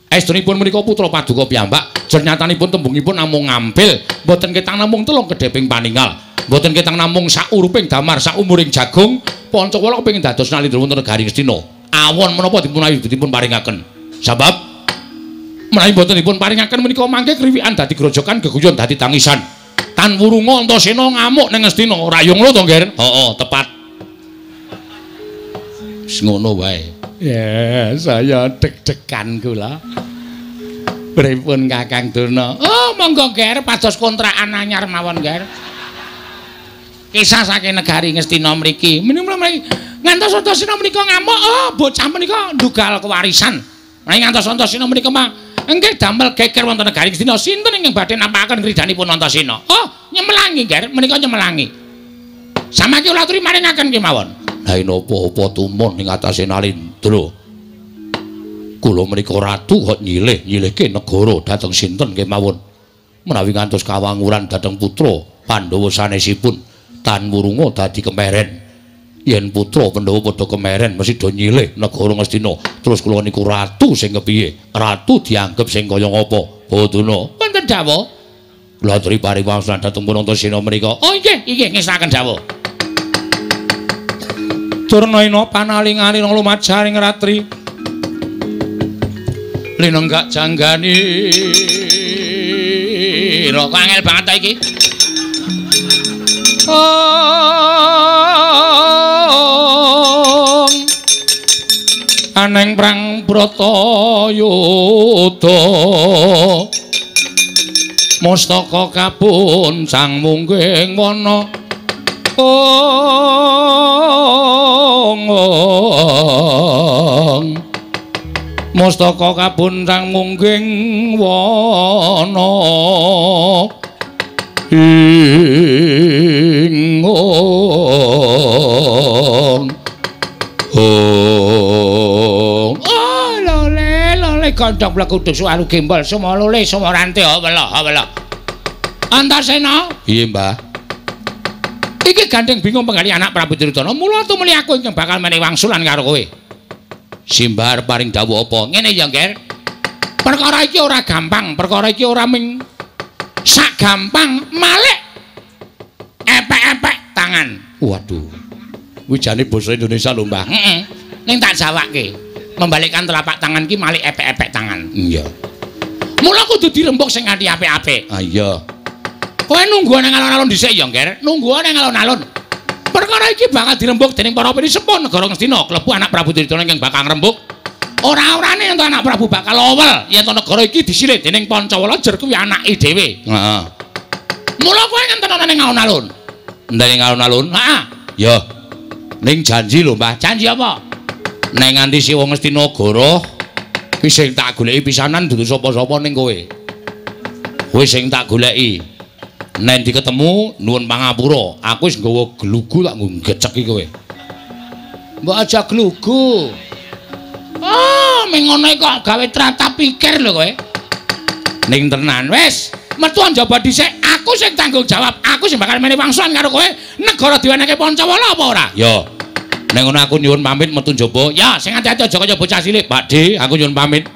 Estunipun menika putra paduka piyambak, jernyatanipun tembungipun namung ngampil, mboten ketang namung telung kedheping paningal, mboten ketang namung sak uruping damar, sak umuring jagung. Pancawala kepengin dados nalindra wonten negari Ngastina. Awon menapa dipun paringaken. Sebab menawi mboten dipun paringaken menika mangke kriwikan dadi grojokan, geguyon dadi tangisan. Tan wurunga Antasena ngamuk ning Ngastina. Ora yo ngono to, Ngger? Heeh, tepat. Wis ngono wae. Ya, saya deg-degan kula. Pripun Kakang Durna? Oh, monggo Ngger, pados kontrakan anyar mawon, Ngger. Kisah saking negari Ngastina mriki. Menika ngantos Antasena menika ngamuk, oh bocah menika ndugal kewarisan. Menawi ngantos Antasena menika mah engke damel geger wonten negari Ngastina. Sinten ingkang badhe nampakaken kridanipun Antasena? Oh, nyemelangi, Ger, menika nyemelangi. Samangke kula aturi maringaken kemawon. Lah napa-apa tumon ing atase Nalindra. Kula menika ratu kok nyilih-nyilihke negara dhateng sinten kemawon. Menawi ngantos kawanguran dhateng putra Pandhawa sanesipun tan wurunga dadi kemeren. Yen putra Pandhawa padha kemeren mesti do nyilih negara Ngastina. Terus kula niku ratu sing kepiye? Ratu dianggep sing kaya ngapa? Badana. Wonten dawuh. Kula aturi paring wangsulan dhateng pun Antasena menika. Oh inggih, inggih ngestaken dawuh. Durna ina panaling-aling lumajaring ratri. Linenggak janggani. Kok angel banget ta iki. Ong aneng prang Bratayuda mustaka kapuncang mungging wana. Ong mustaka kapuncang mungging wana. Ing ong ong. Oh lole lole gondhong blekuduk suwaru gembol sumolole sumorante wela wela. Antasena. Piye, Mbah? Iki gandeng bingung penggali anak Prabu Duryudana. Mula tumuli aku ingkang bakal menehi wangsulan karo kowe. Simbah arep paring dawuh apa? Ngene ya, Nger. Perkara iki ora gampang, perkara iki ora ming sak gampang malik epek-epek tangan. Waduh. Kuwi jane basa Indonesia lho, Mbah. Heeh. Ning tak jawake. Membalikkan telapak tangan ki malik epek-epek tangan. Iya. Mula kudu dirembug sing kanthi apik-apik. Ah iya. Kowe nunggu nang alun-alun dhisik ya, Nger. Nunggu nang alun-alun. Perkara iki bakal dirembug dening para pinisepuh negara Ngastina, klebu anak Prabu Duryudana ingkang bakal ngrembug. Ora-orane yen anak Prabu bakal owel yen to negara iki disilih dening Pancawala jer kuwi anake dhewe. Heeh. Mula kowe ngenten ana ning alun-alun. Ning alun-alun? Heeh. Ya. Ning janji lho, Mbah. Janji apa? Nek nganti siwa Ngastina goroh ki sing tak goleki pisanan dudu sapa-sapa ning kowe. Kowe sing tak goleki. Nek diketemu nuwun pangapura, aku wis nggawa glugu tak nggo ngeceki kowe. Mbok aja glugu. Oh, ming ngono kok gawe tratap pikir lho kowe. Ning tenan wis, metu njaba dhisik, aku sing tanggung jawab, aku sing bakal menehi wangsulan karo kowe. Negara diwenehke Pancawala apa ora? Ya. Nek ngono aku nyuwun pamit metu njaba. Ya, sing ati-ati aja kaya bocah cilik. Pakde, aku nyuwun pamit.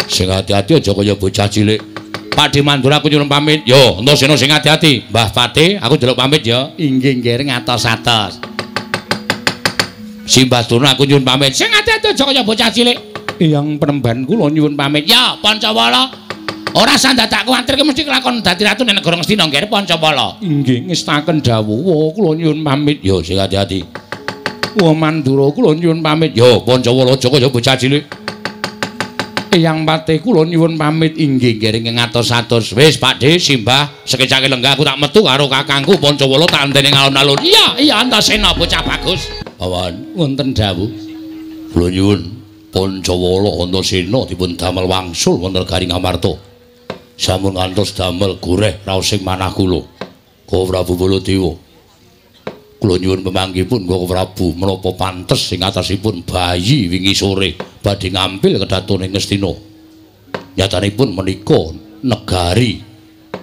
Sing ati-ati aja kaya bocah cilik. Pakde Mandura aku nyuwun pamit. Yo, Antasena sing ati-ati. Mbah Pate, aku njaluk pamit ya. Inggih, nggih, ngatos-atos. Simbah Durna aku nyuwun pamit. Sing ati-ati aja kaya bocah cilik. Eyang penemban kula nyuwun pamit. Ya, Pancawala. Ora usah dadak kuwatir ki mesti kelakon dadi ratu ning negara Ngastina, nggih, Pancawala. Inggih, ngestaken dawuh kula nyuwun pamit. Yo, sing ati-ati. Wa Mandura kula nyuwun pamit. Yo, Pancawala aja kaya bocah cilik. Eyang Pate kula nyuwun pamit. Inggih, nggih, ngatos-atos. Wis, Pakde, Simbah, sekecake lenggah aku tak metu karo kakangku Pancawala tak enteni alun-alun. Iya, iya, Antasena bocah bagus. Pawan, wonten dawuh. Kula nyuwun Pancawala Antasena dipun damel wangsul wonten negari Ngamarta. Sampun ngantos damel goreh raos sing manah kula. Ka Prabu Baladewa. Kula nyuwun pemanggihipun Koko Prabu menapa pantes ing atasipun bayi wingi sore badhe ngampil kedatone Ngastina. Nyatanipun menika negari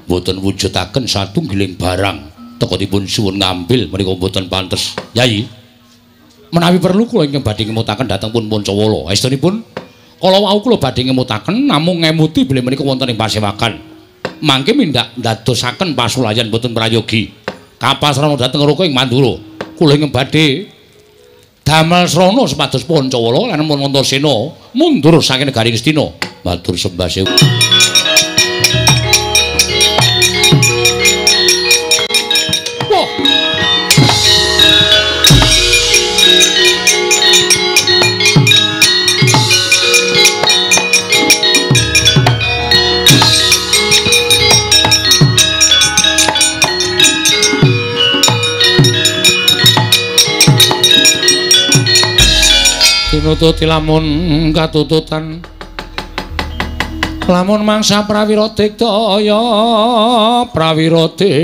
mboten wujudaken satunggiling barang teka dipun suwun ngambil menika mboten pantes. Yai, menawi perlu kula ingkang badhe ngemutaken dhateng pun Pancawala. Estunipun kala wau kula badhe ngemutaken namung ngemuti bilih menika wonten ing pasewakan. Mangke mindak ndadosaken pasulayan mboten prayogi. Kapasrana dhateng Raka ing Mandura. Kula ingkang badhe damel srana supados Pancawala lan Antasena mundur saking negari Ngastina. Matur sembah sewu. Wah. Nututi lamun katututan lamun mangsa prawira diktaya prawira diktaya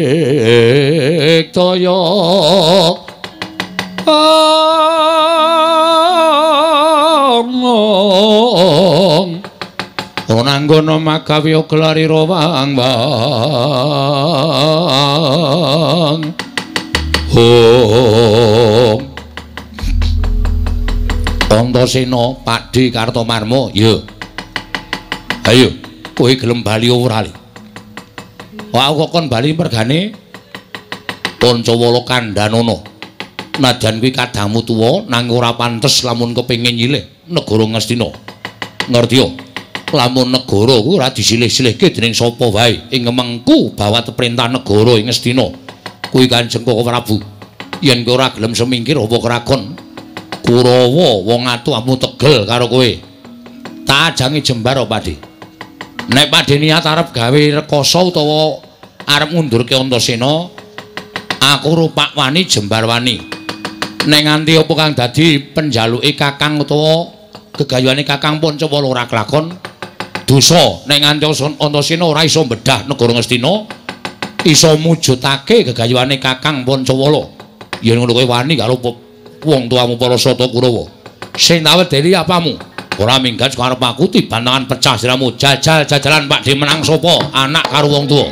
ora anggono magawe gelarira wang wang hong. Antasena Pakdhe Kartomarma ya. Ayo kowe gelem bali ora li? Wah aku kok kon bali mergane Pancawala kandhanana. Najan kuwi kadangmu tuwa nanging ora pantes lamun kepengin nyilih negara Ngastina. Ngerti ya? Lamun negara kuwi ora disilih-silihke dening sapa wae ing mengku bawat perintah negara ing Ngastina. Kuwi Kanjeng Koko Prabu. Yen kowe ora gelem semingkir apa keragon Kurawa wong atuamu tegel karo kowe. Tak ajangi jembar Pakdhe. Nek Pakdhe niat arep gawe rekoso utawa arep ngundurke Antasena, aku rupak wani jembar wani. Nek nganti apa kang dadi penjaluke Kakang utawa gegayuhane Kakang Pancawala ora kelakon, dosa nek nganti Antasena ora iso mbedah negara Ngastina, iso mujudake gegayuhane Kakang Pancawala. Yen ngono kowe wani karo wong tuamu para Sata Kurawa. Sing tak wedeni apamu? Ora minggat karep aku tiban tangan pecah siramu. Jajal-jajalan Pakdhe menang sapa? Anak karo wong tuwa.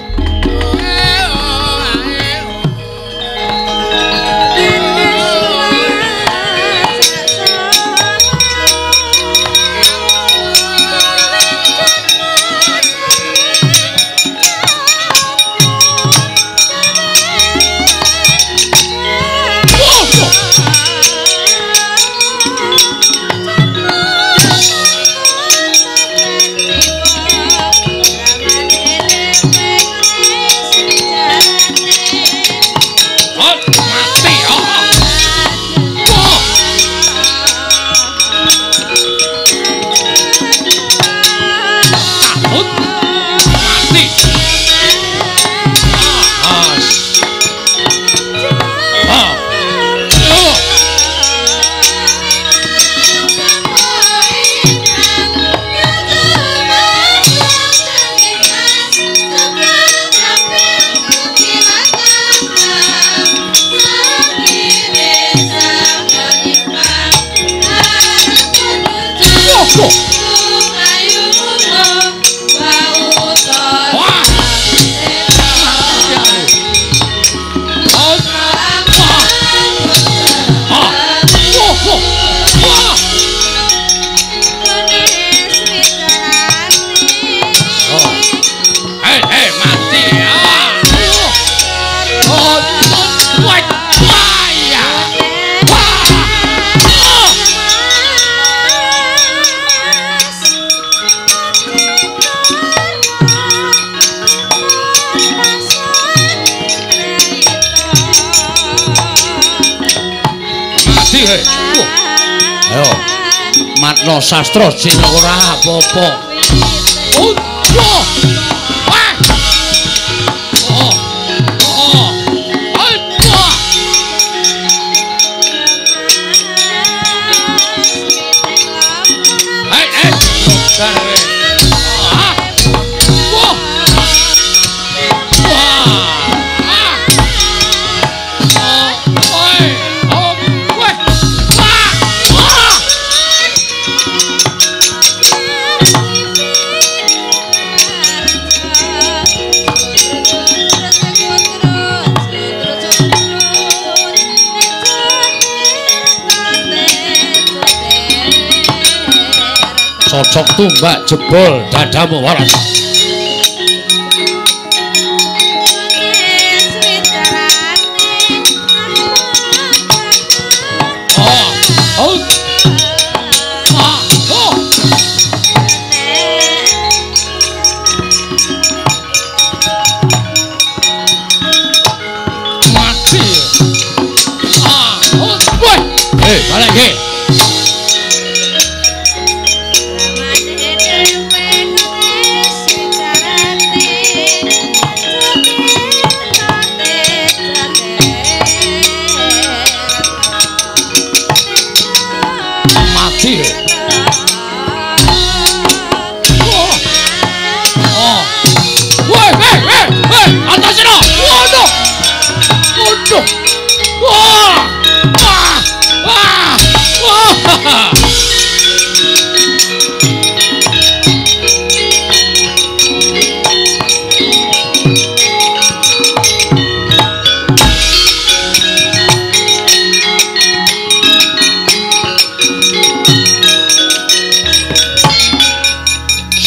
Ayo matno sastra sing ora apa-apa. Cocok tumbak jebol dadamu waras. Mati. Balik ke.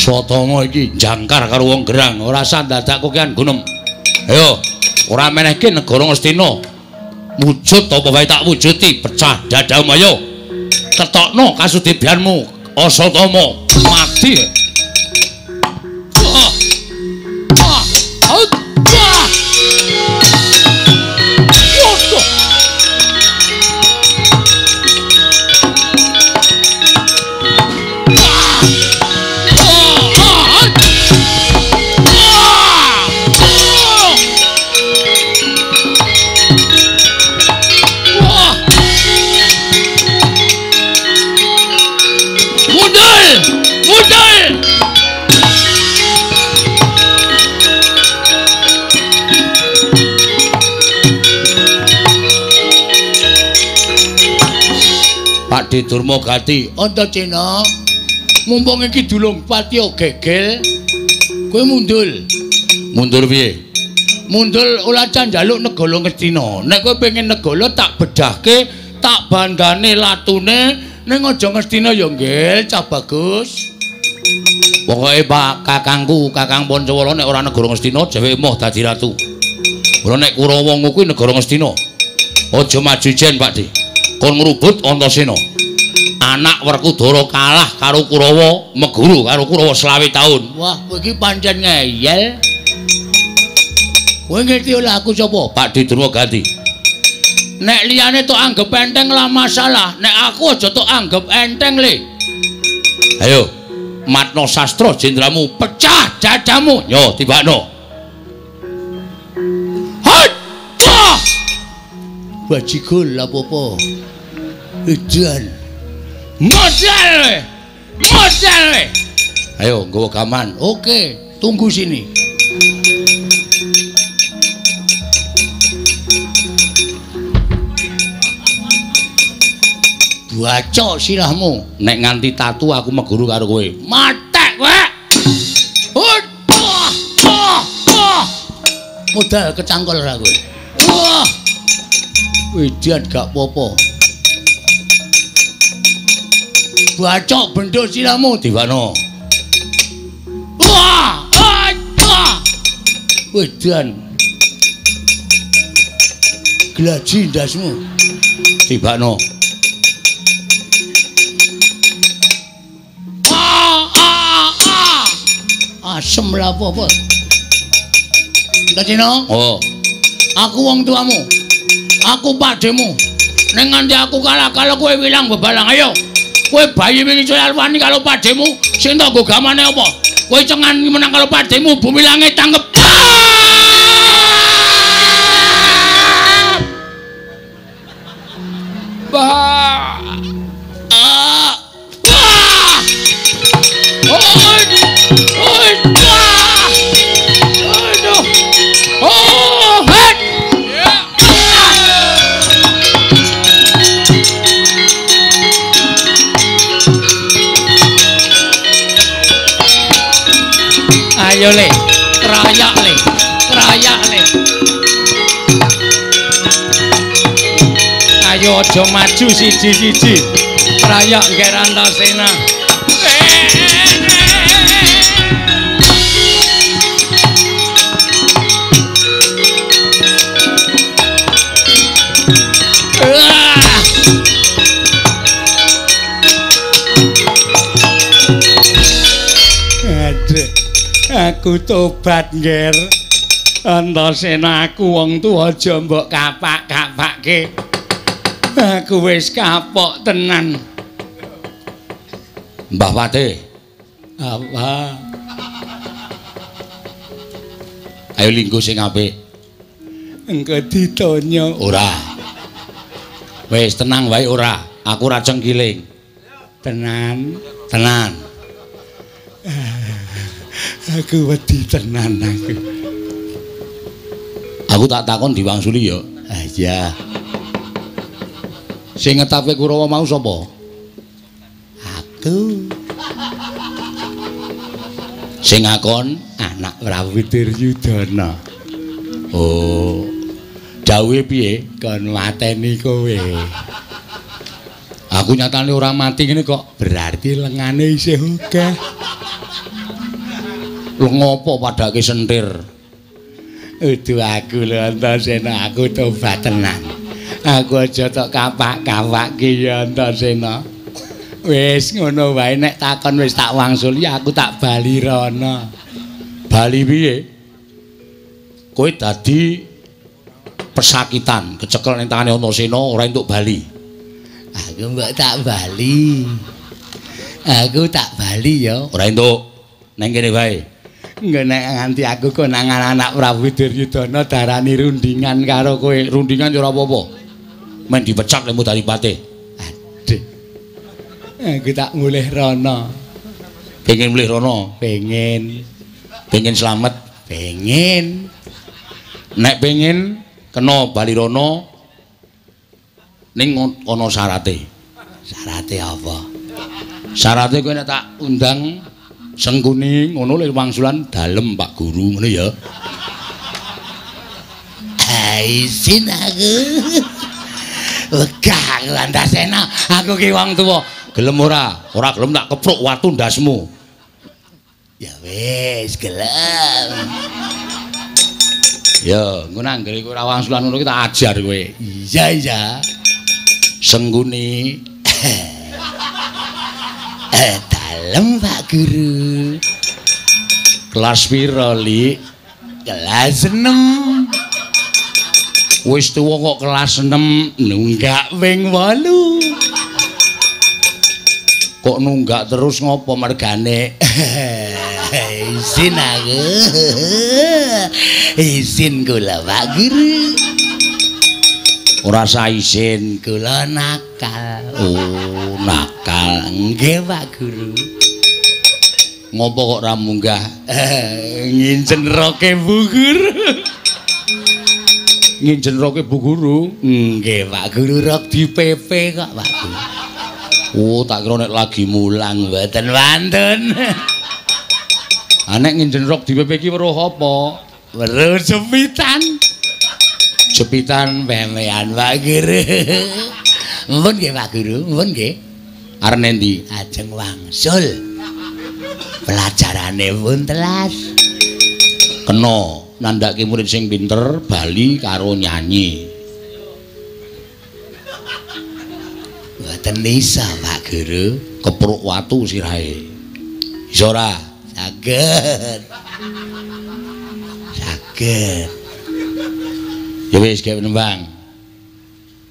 Aswatama iki jangkar karo wong gerang, ora usah dadak kokean gunem. Ayo, ora menehke negara Ngastina. Wujud apa wae tak wujuti, pecah dadamu ayo. Ketokno kasudibyanmu, Aswatama. Mati. Pak Durma Gati, Antasena, mumpung iki dulung patiya gegel, kowe mundul. Mundur piye? Mundul ora njaluk negara Ngastina. Nek kowe pengen negara tak bedhahke, tak bandane latune, ning aja Ngastina ya nggih, cah bagus. Pokoke Pak kakangku, Kakang Pancawala nek ora negara Ngastina dheweke moh dadi ratu. Ora nek Kurawa kuwi negara Ngastina. Aja maju jen, Pak Di. Kon ngrubut Antasena. Anak Werkudara kalah karo Kurawa, meguru karo Kurawa 25 taun. Wah, kowe iki pancen ngeyel. Kowe ngerti ora aku sapa? Pak Durma Gati. Nek liyane tok anggep enteng lah masalah, nek aku aja tok anggep enteng le. Ayo, matno sastra jendramu, pecah dadamu. Yo, tibakno. Hot! Wah! Bajigul apa-apa. Edan. Modal. Modal. Ayo nggawa gaman. Oke, tunggu sini. Baca silahmu. Nek nganti tatu aku meguru karo kowe. Matek kowe. Modal kecangkol ra kowe. Wah. Wedan gak apa-apa. Bacok bendo siramu diwano. Wah! Wah! Wedan. Glaji ndasmu. Tibakno. Ah ah ah. Asem lah apa-apa. Antasena? Oh. Aku wong tuamu. Aku pakdemu. Nek nganti aku kalah-kalah kowe wilang bebalang. Ayo. Kowe bayi wingi wani karo pakdemu, sing tak nggo gamane apa? Kowe cengan menang karo pakdemu, bumi langit tanggep. Bah. Ah. Wah. Aduh. Oh, het. Ayo le, krayak le, krayak le. Ayo aja maju siji-siji. Krayak ngger Antasena. Aduh. Aku tobat, Ngger. Antasena aku wong tuwa aja mbok kapak-kapake. Aku wis kapok tenan. Mbah Pate. Apa? Ayo linggo sing apik. Engko ditonyo. Ora. Wis tenang wae ora. Aku ora cengkiling. Tenan. Tenan. Aku wedi tenan aku. Aku tak takon diwangsuli ya. Ah iya. Sing ngetape Kurawa mau sapa? Aku. Sing ngakon anak Prabu Duryudana. Oh. Dawuhe piye? Kon mateni kowe. Aku nyatane ora mati ngene kok. Berarti lengane isih akeh. Lho ngopo padake sentir? Udu aku lho Antasena, aku tobat tenan. Aku aja tok kapak-kapakke ya Antasena. Wis ngono wae nek takon wis tak wangsuli aku tak bali rono. Bali piye? Kowe dadi pesakitan, kecekel ning tangane Antasena ora entuk bali. Aku mbok tak bali. Aku tak bali ya. Ora entuk. Neng kene wae. Engko nek nganti aku konangan anak Prabu Duryudana darani rundingan karo kowe. Rundingan ya ora apa-apa. Men dipecat lemu dadi patih. Aduh. Aku tak mulih rono. Pengen mulih rono? Pengen. Pengen slamet? Pengen. Nek pengen kena bali rono ning ana syarate. Syarate apa? Syarate kowe nek tak undang Sengkuni ngono lho wangsulan dalem Pak Guru ngono ya. Isin aku. Wegah aku Antasena, aku ki wong tuwa. Gelem ora? Ora gelem tak kepruk watu ndasmu. Ya wis, gelem. Ya, engko nanggere kowe ora wangsulan ngono ki tak ajar kowe. Iya, iya. Sengkuni. Dalem Pak Guru. Kelas pira, Lik? Kelas 6. Wis tuwa kok kelas 6, nunggak ping 8. Kok nunggak terus ngopo mergane? Izin aku. Izin kula Pak Guru. Ora usah izin, kula nakal. Oh, nakal. Nggih Pak Guru. Ngopo kok ora munggah? Ngincen roke Bu Guru. Ngincen roke Bu Guru? Nggih Pak Guru, rok di PP kok Pak Guru. Oh, tak kira nek lagi mulang mboten wonten. Ah nek ngincen rok di PP ki weruh apa? Weruh jepitan. Jepitan pemean Pak Guru. Mumpun nggih Pak Guru, mumpun nggih. Arep nendi? Ajeng wangsul. Pelajarane pun telas. Kena nandhake murid sing pinter bali karo nyanyi. Mboten isa Pak Guru, kepruk watu sirahe. Iso ora? Saged. Saged. Ya wis gawe nembang.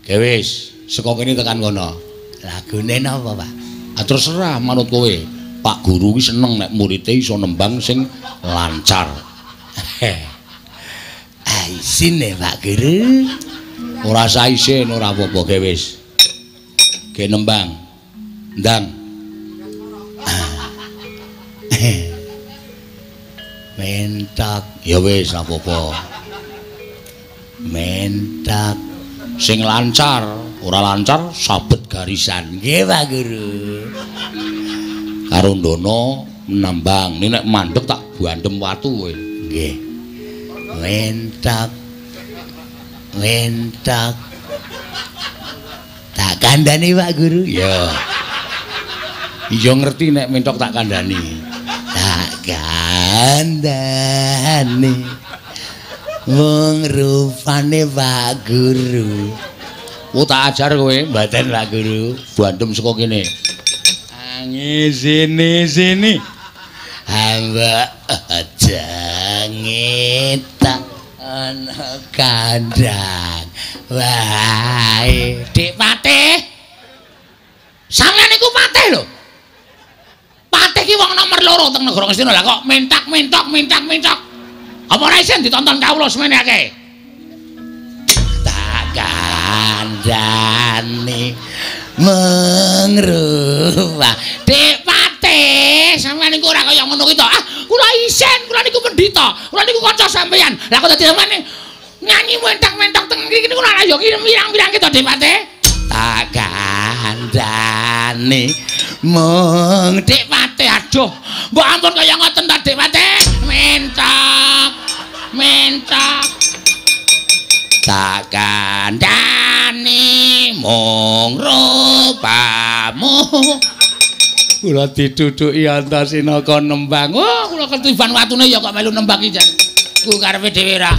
Gawe wis, saka kene tekan kono. Lagune napa, Pak? Ah terserah manut kowe. Pak Guru ki seneng nek murite iso nembang sing lancar. Ah isin Pak Guru. Ora usah isin, ora apa-apa gawe wis. Gawe nembang. Ndang. Mentok. Ya wis ora apa-apa. Mentok sing lancar, ora lancar sabet garisan. Nggih Pak Guru. Karo ndono nembang, nek mandek tak bandem watu kowe. Nggih. Mentok. Mentok. Tak kandhani Pak Guru. Ya. Iya ngerti nek mentok tak kandhani. Tak kandhani. Wong rupane Pak Guru. Oh tak ajar kowe, mboten Pak Guru. Bandem saka kene. Angi sini sini. Hamba aja ngetak ana kandhang. Wae, Dik Patih. Sampeyan niku patih lho. Patih ki wong nomor 2 teng negara Ngastina. Lah kok mentak-mentok mentak-mentok. Apa ora isin ditonton kawula semene akeh? Tak kandhani mengrupa. Dik Patih, sampeyan niku ora kaya ngono kuwi to. Ah, kula isin, kula niku pendhita, kula niku kanca sampeyan. Lah kok dadi sampeyan nyanyi mentak-mentok teng mriki niku ora ya pirang-pirang ki to Dik Patih? Tak kandhani mung Dik Patih, aduh. Mbok ampun kaya ngoten ta Dik Patih. Mentok. Mentok. Tak kandhani mung rupamu. Kula ditutuki Antasena kon nembang. Oh, kula ketiban watune ya kok melu nembang iki jan. Ku karepe dhewe ra.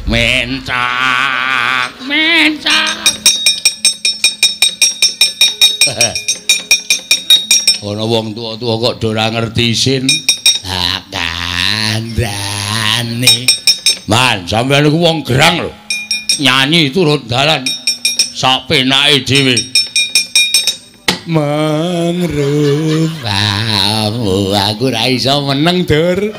Mentak, mentak. Ana wong tuwa-tuwa kok do ora ngerti isin. Ah, kandhane. Man, sampeyan niku wong gerang lho. Nyanyi turut dalan sak penake dhewe. Mengrupamu aku ora iso meneng, Dur.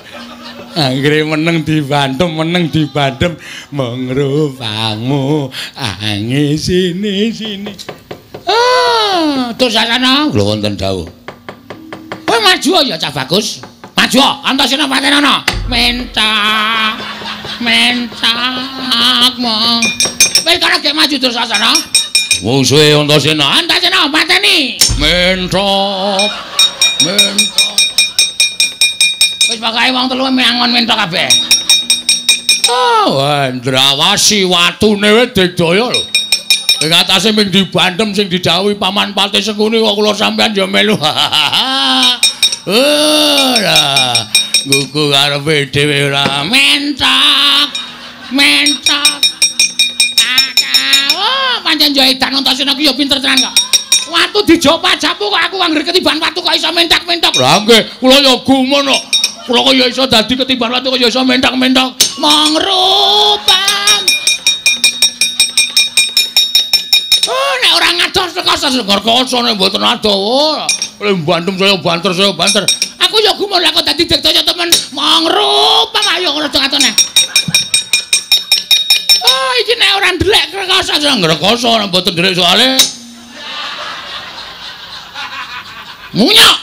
Anggere meneng dibandem, meneng dibandem mengrupamu angi sini sini. Ah, Dursasana, lho wonten dawuh. Kowe maju ya cah bagus. Maju, Antasena patenana. Mentak. Mentak mong. Wis karo gek maju Dursasana. Musuhe Antasena, Antasena pateni. Mentok. Mentok. Wis pokoke wong telu mangon mentok kabeh. Oh, Ndrawasi watune wis digdaya lho. Ing atase ming dibandem sing didhawuhi Paman Patih Sengkuni kok kula sampeyan ya melu. Ora. Gugu karepe dhewe ora. Mentok. Mentok. Kakak. Oh, pancen yo edan Antasena ki yo pinter tenan kok. Watu dijopa-japu kok aku anggere ketiban watu kok iso mentak-mentok. Lah nggih, kula yo gumun kok. Kula kok yo iso dadi ketiban watu kok yo iso mentak-mentok. Mangrupan. Oh, nek ora ngados rekoso rekoso nek mboten adoh. Oleh bandem saya banter saya banter. Aku yo gumun lah kok dadi digdaya temen. Mangrupan ayo ora atone. Oh, iki nek ora ndelek rekoso rekoso nek mboten ndelek soalé. Munyok.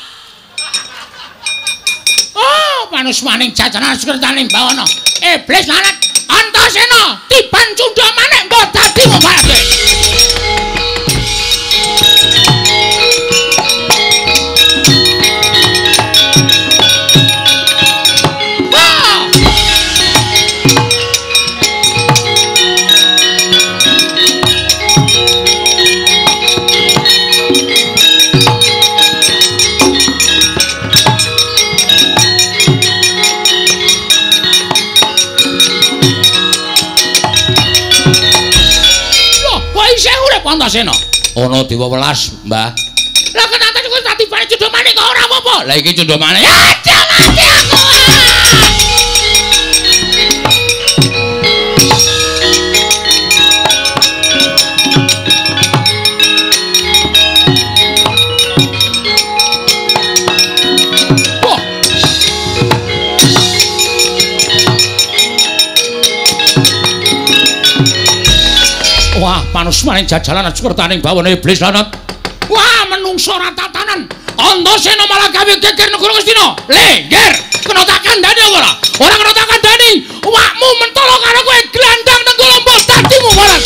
Oh, manus maning jajanan sekertaning bawana. Iblis lanat Antasena tiban cundha manik mbok dadi mbarake. Antasena. Ana dewa welas, Mbah. Lah kenapa kok tak tibane cundha manik kok ora apa-apa? Lah iki cundha manik. Aja mati aku. Wah. Wah, panusmaning jajalan sekertaning bawana iblis lanat. Wah, menungso ora tatanan. Antasena malah gawe geger negara Ngastina. Lengger, kena tak kandhani apa ora? Ora kena tak kandhani. Awakmu mentolo karo kowe glandang nenggala mbok dadimu waras.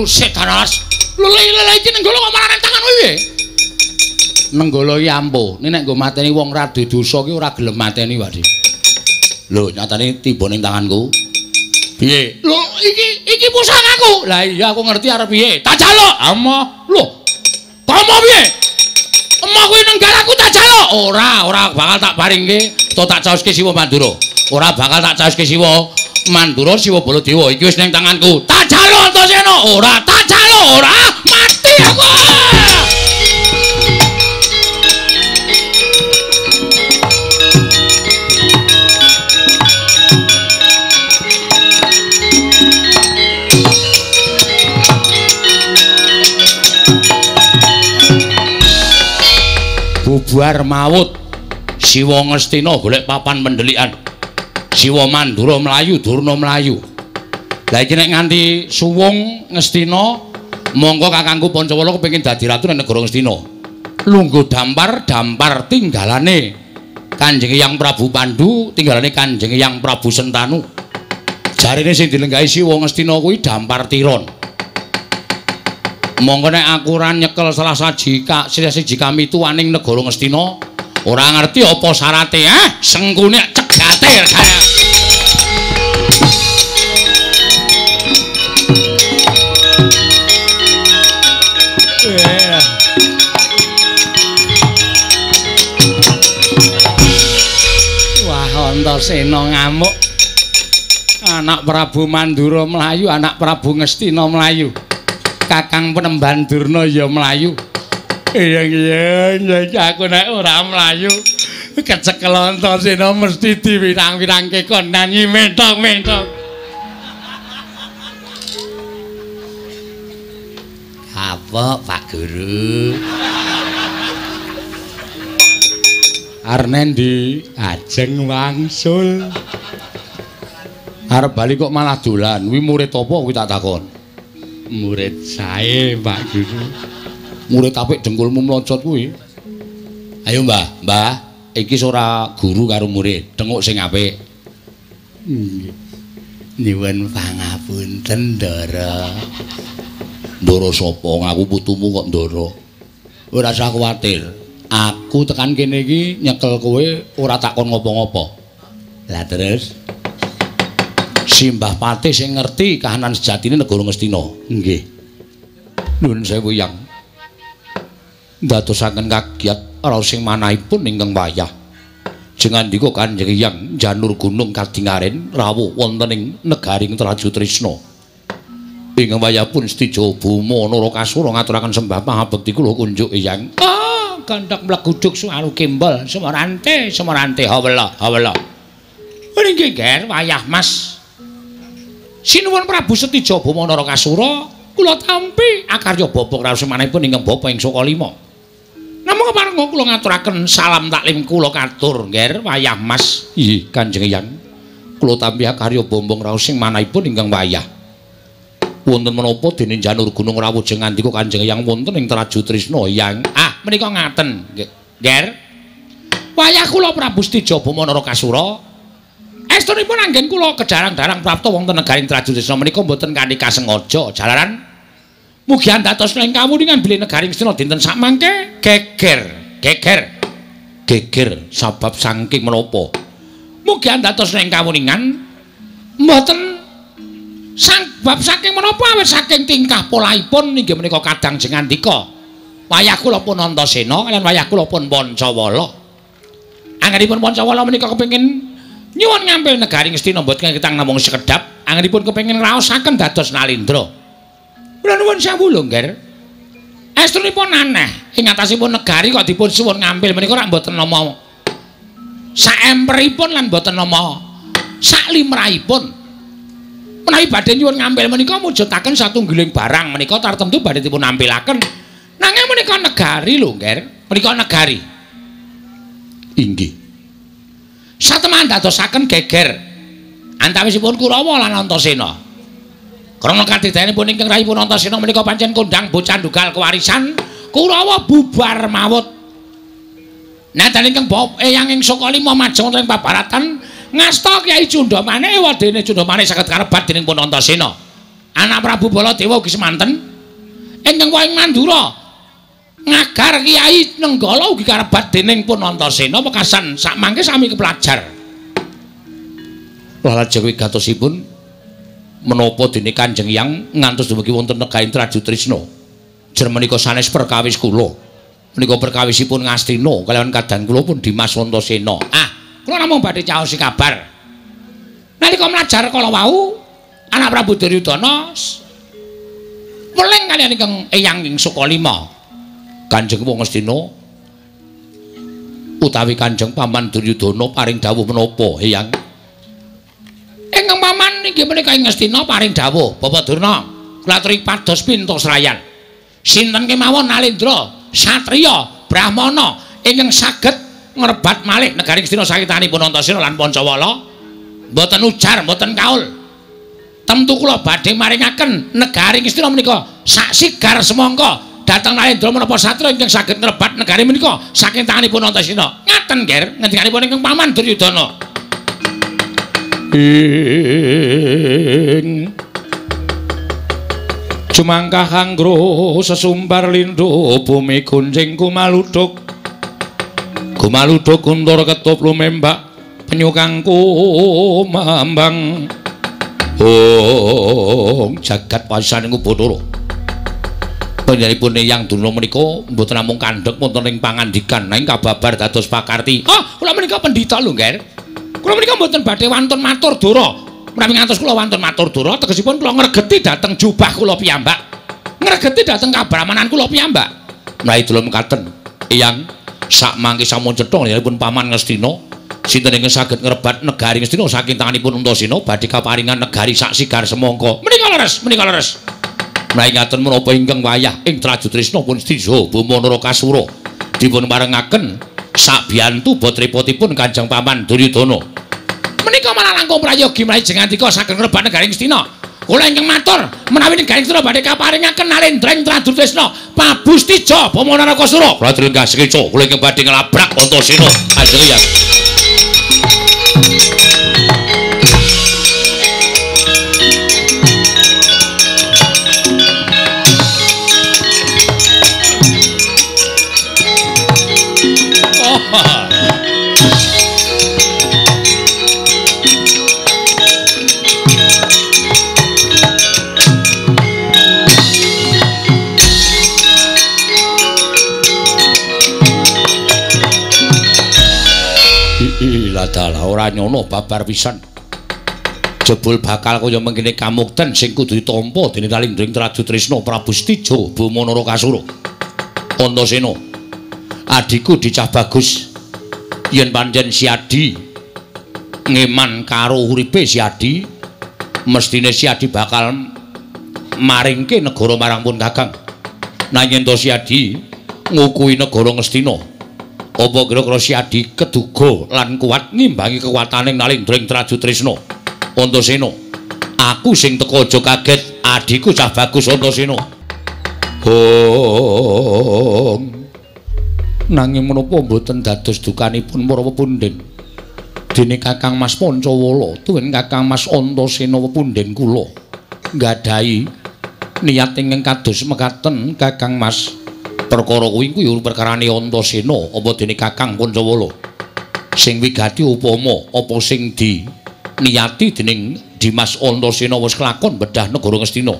Setan alas. Lele iki nenggala kok malah nang tanganmu piye? Nenggala iki ampuh. Nek nggo mateni wong ra duwe dosa ki ora gelem mateni, Pak Dik. Lho, nyatane tiba ning tanganku. Piye? Lho, iki pusakaku. Lah iya aku ngerti arep piye. Tak jaluk. Amoh. Lho. Komo piye? Emoh kuwi nenggalaku tak jaluk. Ora, ora bakal tak paringke utawa tak caoske Siwa Mandura. Ora bakal tak caoske Siwa Mandura Siwa Baladewa iki wis ning tanganku. Tak jaluk Antasena. Ora, tak jaluk ora. Mati aku. Bubar mawut Siwa Ngastina golek papan pendelikan. Siwa Mandura mlayu, Durna mlayu. Lah iki nek nganti suwung Ngastina, monggo kakangku Pancawala kepengin dadi ratu ning negara Ngastina. Lungguh dampar, dampar tinggalane Kanjeng Hyang Prabu Pandu, tinggalane Kanjeng Hyang Prabu Sentanu. Jarene sing dilenggahi Siwa Ngastina kuwi dampar tiron. Monggo nek aku ora nyekel salah siji kami tuaning negara Ngastina, ora ngerti apa syarate, ah sengkune cegate kaya. Wah, Antasena ngamuk. Anak Prabu Mandura mlayu, anak Prabu Ngastina mlayu. Kakang Penemban Durna ya mlayu. Iya iya, aku nek ora mlayu kecekel Antasena mesti diwirang-wirangke kon nyanyi mentok-mentok. Apa Pak Guru? Arnendi ajeng wangsul. Arep bali kok malah dolan. Kuwi murid apa kuwi tak takon? Murid sae Pak Guru. Murid apik dengkulmu mlocot kuwi. Ayo Mbah, Mbah, iki ora guru karo murid, tenguk sing apik. Nggih. Nyuwun pangapunten, Ndara. Ndara sapa? Ngaku putumu kok Ndara. Ora usah kuwatir. Aku tekan kene iki nyekel kowe ora takon ngopo-ngopo. Lah terus Simbah Patih sing ngerti kahanan sejatine negara Ngastina. Nggih. Nuwun sewu Yang. Ndadosaken kagiat raos sing manahipun ingkang wayah. Jengandika Kanjeng Hyang janur gunung kadingaren rawuh wonten ing negaring Traju Trisna. Ingkang wayah pun Setija Buma Narakasura ngaturaken sembah pangabekti kula kunjuk Hyang. Ah, gandhak mleguduk suwaru kembol semarante semarante hawela hawela. Nggih Ger, wayah Mas. Sinuwun Prabu Setija Buma Narakasura kula tampi akarya bapa raos manahipun ingkang bapa ing Sukalima. Namung kepareng kula ngaturaken salam taklim kula katur Nger wayah Mas. Nggih Kanjeng Hyang. Kula tampi akarya bombong raos sing manahipun ingkang wayah. Wonten menapa dene janur gunung rawuh jeng ngandika Kanjeng Hyang wonten ing Traju Trisna Hyang. Ah menika ngaten Nger. Wayah kula Prabu Setija Buma Narakasura estunipun anggen kula kedarang-darang prapta wonten negaring Traju Trisna menika mboten kanthi kasengaja jalaran mugi andatos ing kawuningan bilih negaring Ngastina dinten sakmangke geger geger geger sabab saking menapa mugi andatos ing kawuningan mboten sabab saking menapa awit saking tingkah polahipun inggih menika kadang jengandika wayah kula pun Antasena lan wayah kula pun Pancawala. Anggenipun Pancawala menika kepengin nyuwun ngampil negari Ngastina mboten ketang namung sekedhap, anggenipun kepengin ngraosaken dados Nalindra. Kula nuwun sewu lho, Ngger. Estunipun aneh, ing atasipun negari kok dipun suwun ngampil menika rak mboten nama saemperipun lan mboten nama saklimrahipun. Menawi badhe nyuwun ngampil menika mujudaken satunggiling barang menika tartemtu badhe dipun ampilaken. Nanging menika negari lho, Ngger. Menika negari. Inggih. Sateman dadosaken geger antawisipun Kurawa lan Antasena. Krana kadidayanipun ingkang rahipun Antasena menika pancen kondhang bocah ndugal kewarisan Kurawa bubar mawut. Nadyan ingkang eyang ing Sukalima majeng wonten ing pabaratan ngasta Kyai Cundamane wadene Cundamane saged karebat dening pun Antasena. Anak Prabu Baladewa ugi semanten ingkang ing Mandura ngagar Kyai Nenggala ugi karebat dening pun Antasena wekasan sakmangke sami kepelajar. Lajeng wigatosipun menapa dene Kanjeng Hyang ngantos dumugi wonten negaring Traju Trisna. Jer menika sanes perkawis kula. Menika perkawisipun Ngastina kalawan kadang kula pun Dimas Antasena. Ah, kula namung badhe caosi kabar. Nalika mlajar kala wau anak Prabu Duryudana weling kaliyan ingkang eyang ing Sukalima. Kanjeng Wong Ngastina utawi Kanjeng Paman Duryudana paring dawuh menapa Eyang? Ingkang paman inggih menika ing Ngastina paring dawuh, Bapak Durna, kula aturi pados pinto srayan. Sinten kemawon Nalindra, satriya, brahmana ingkang saged ngrebat malih negari Ngastina sakitanipun Antasena lan Pancawala, mboten ujar, mboten kaul. Tentu kula badhe maringaken negari Ngastina menika sak sigar semangka dhateng Narendra menapa satria ingkang saged ngrebat negari menika saking tanganipun Antasena. Ngaten, Ger, ngendikanipun ingkang paman Duryudana. Ing jumangkah anggro sesumbar lindho bumi gunjing kumaluduk. Kumaluduk kuntur ketup lumembak penyukang kumambang. Oh, jagat wasaning Bathara. Panjenenganipun Eyang Durna menika mboten namung kandhek wonten ing pangandikan nanging kababar dados pakarti. Oh, kula menika pendhita lho, Nger. Kula menika mboten badhe wantun matur dara. Menawi ngantos kula wantun matur dara, tegesipun kula ngregeti dhateng jubah kula piyambak. Ngregeti dhateng kabrahmanan kula piyambak. Menawi dula mekaten, Eyang sak mangke sampun cetha njenenganipun paman Ngastina. Sinten ingkang saged ngrebat negari Ngastina saking tanganipun Antasena badhe kaparingan negari sak sigar semangka. Menika leres, menika leres. Menawi ngaten menapa ingkang wayah ing Trajutrisna pun Stija Bama Narakasura dipun parengaken sabiyantu botrepotipun Kanjeng Paman Duryudana. Menika malah langkung prayogi menawi jengandika saged ngrebat negari Ngastina. Kula ingkang matur menawi negari Ngastina badhe kaparingaken nalendra ing Trajutrisna Prabu Stija Bama Narakasura. Kula tringgah sekeca kula ingkang badhe nglabrak Antasena. Kanjeng Eyang. Dalah ora nyono babar pisan. Jebul bakal kaya mengkene kamukten sing kudu ditampa dening Kalindring Trajutrisna Prabu Stija Bama Narakasura. Antasena, adhiku dicah bagus. Yen pancen si Adi ngeman karo uripe si Adi, mestine si Adi bakal maringke negara marang pun Kakang. Nanging yen to si Adi ngukuhi negara Ngastina, apa kira-kira si Adi keduga lan kuat ngimbangi kekuatane Nalendra ing Trajutrisna? Antasena, aku sing teka aja kaget, adhiku cah bagus Antasena. Hong. Nanging menapa mboten dados dukanipun para pepundhen? Dene Kakang Mas Pancawala tuwin Kakang Mas Antasena pepundhen kula nggadahi niat ingkang kados mekaten Kakang Mas. Perkara kuwi kuwi perkarane Antasena apa dene Kakang Pancawala sing wigati upama apa sing di niyati dening Dimas Antasena wis kelakon bedah negara Ngastina.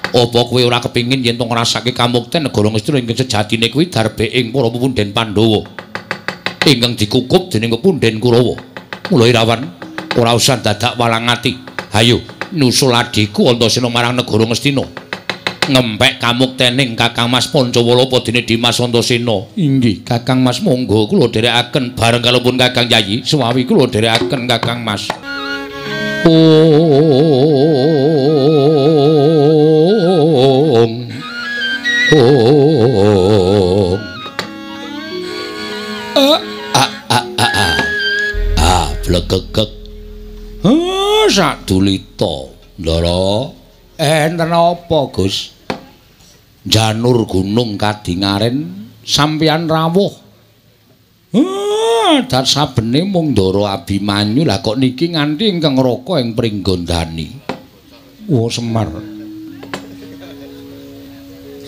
Apa kowe ora kepingin yen to ngrasake kamukten negara Ngastina ingkang sejatine kuwi darbe ing para pepundhen Pandhawa ingkang dikukup dening pepundhen Kurawa. Mula Irawan ora usah dadak walang ati. Hayo nyusul adhiku Antasena marang negara Ngastina. Ngempek kamuktening Kakang Mas Pancawala apa dene Dimas Antasena? Inggih, Kakang Mas, monggo kula dherekaken bareng kalopun Kakang Yayi, suwawi kula dherekaken Kakang Mas. Ong. Ong. A a a a a. Ah, blegegeg. Ah, sadulita. Ndara, enten apa, Gus? Janur gunung kadingaren sampeyan rawuh. Dat sabene mung Ndara Abimanyu lah kok niki nganti ingkang raka ing Pringgondani. Oh Semar.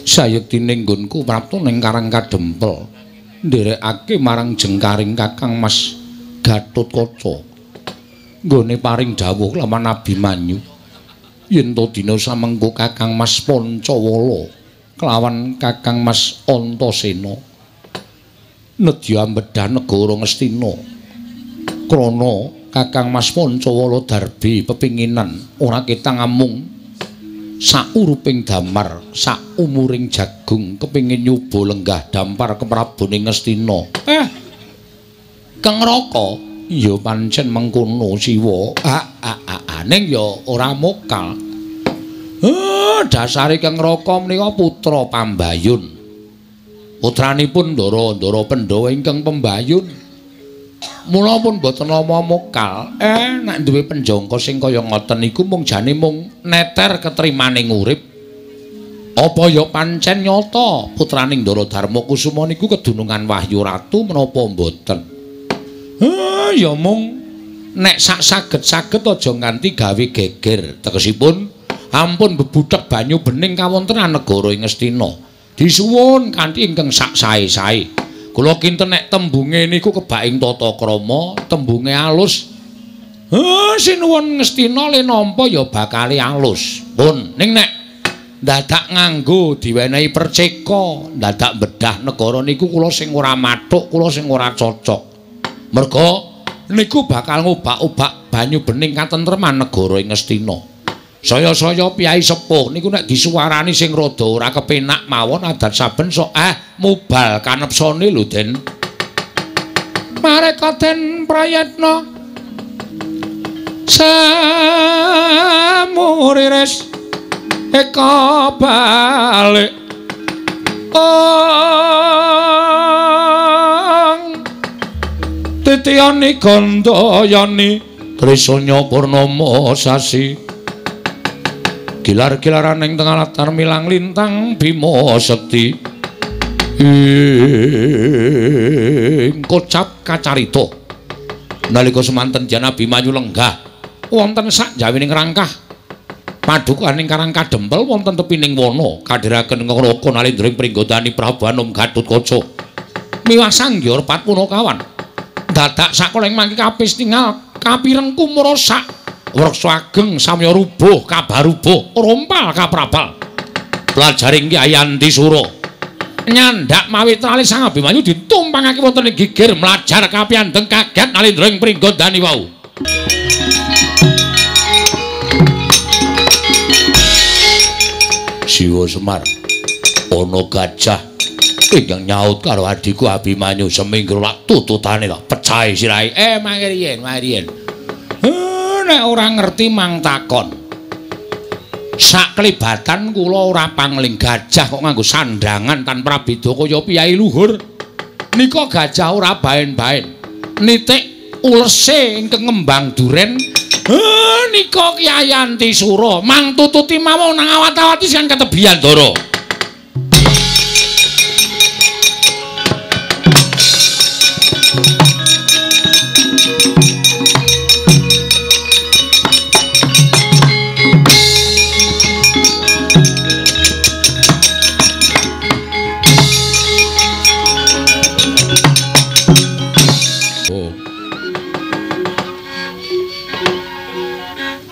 Sayektine nggonku prapta ning Karang Kadempel nderekake marang jengkaring Kakang Mas Gatotkaca. Nggone paring dawuh lawan Abimanyu yen to dina samengko Kakang Mas Pancawala kelawan Kakang Mas Antasena nedya ambedah negara Ngastina krana Kakang Mas Pancawala darbe pepinginan ora ketang amung sauruping damar saumuring jagung kepingin nyoba lenggah dampar keprabone Ngastina. Kang Raka ya pancen mengkono Siwa. Ning ya ora mokal. Dasare Kang Raka menika putra Pambayun. Putranipun Ndara-ndara Pandhawa ingkang pembayun. Mula pun mboten nama mokal, nek duwe penjangka sing kaya ngoten niku mung jane mung neter ketrimaning urip. Apa ya pancen nyata putraning Ndara Darma Kusuma niku kedunungan Wahyu Ratu menapa mboten? Ya mung nek sak saged-saged aja nganti gawe geger. Tegesipun ampun bebuthek banyu bening kawontenan negara ing Ngastina. Disuwun kanthi ingkang sak sae-sae. Kula kinten nek tembunge niku kebak ing tata krama, tembunge alus. Sinuwun Ngastina le nampa ya bakale alus. Pun ning nek dadak nganggo diwenehi perceka, dadak bedah negara niku kula sing ora mathuk, kula sing ora cocok. Merga niku bakal ngobak-obak banyu bening katentreman negara ing Ngastina. Saya-saya piyai sepuh niku nek disuwarani sing rada ora kepenak mawon adat saben sok mubal kanepsane lho Den. Mareka Den prayetna samuriris eka balik ong titiyani gandayani trisanya purnama sasi gilar-gilaran ing tengah latar milang lintang Bima Sekti ing kocap kacarita. Nalika semanten Jan Abimanyu lenggah wonten sak jawining rangkah padukaning Karang Kadempel wonten tepining wana kadhiraken ngraka nalindra ing pringgodani Prabu Anom Gatotkaca miwah sanggyar Patpunakawan. Dadak sakoling mangke kapis tingal kapireng kumara sak wreksa ageng samya rubuh kabarubuh rompal kaprabal. Pelajaring Kyai Antisura nyandak mawi trali Sang Abimanyu ditumpangake wonten ing gigir mlajar kapiyandheng kaget nalindra ing pringgodani wau. Siwa Semar ana gajah ingkang nyaut karo adhiku Abimanyu seminggu lak tututane lak pecahe sirahe. Mangke riyen, mangke riyen. Nek ora ngerti mang takon. Saklibatan kula ora pangling gajah kok nganggo sandangan tanpa prabeda kaya piyai luhur. Nika gajah ora baen-baen. Nitik ulese ingkang ngembang duren. Nika Kyai Antisura mang tututi mawon nang awat-awati sing ketebihan Ndara.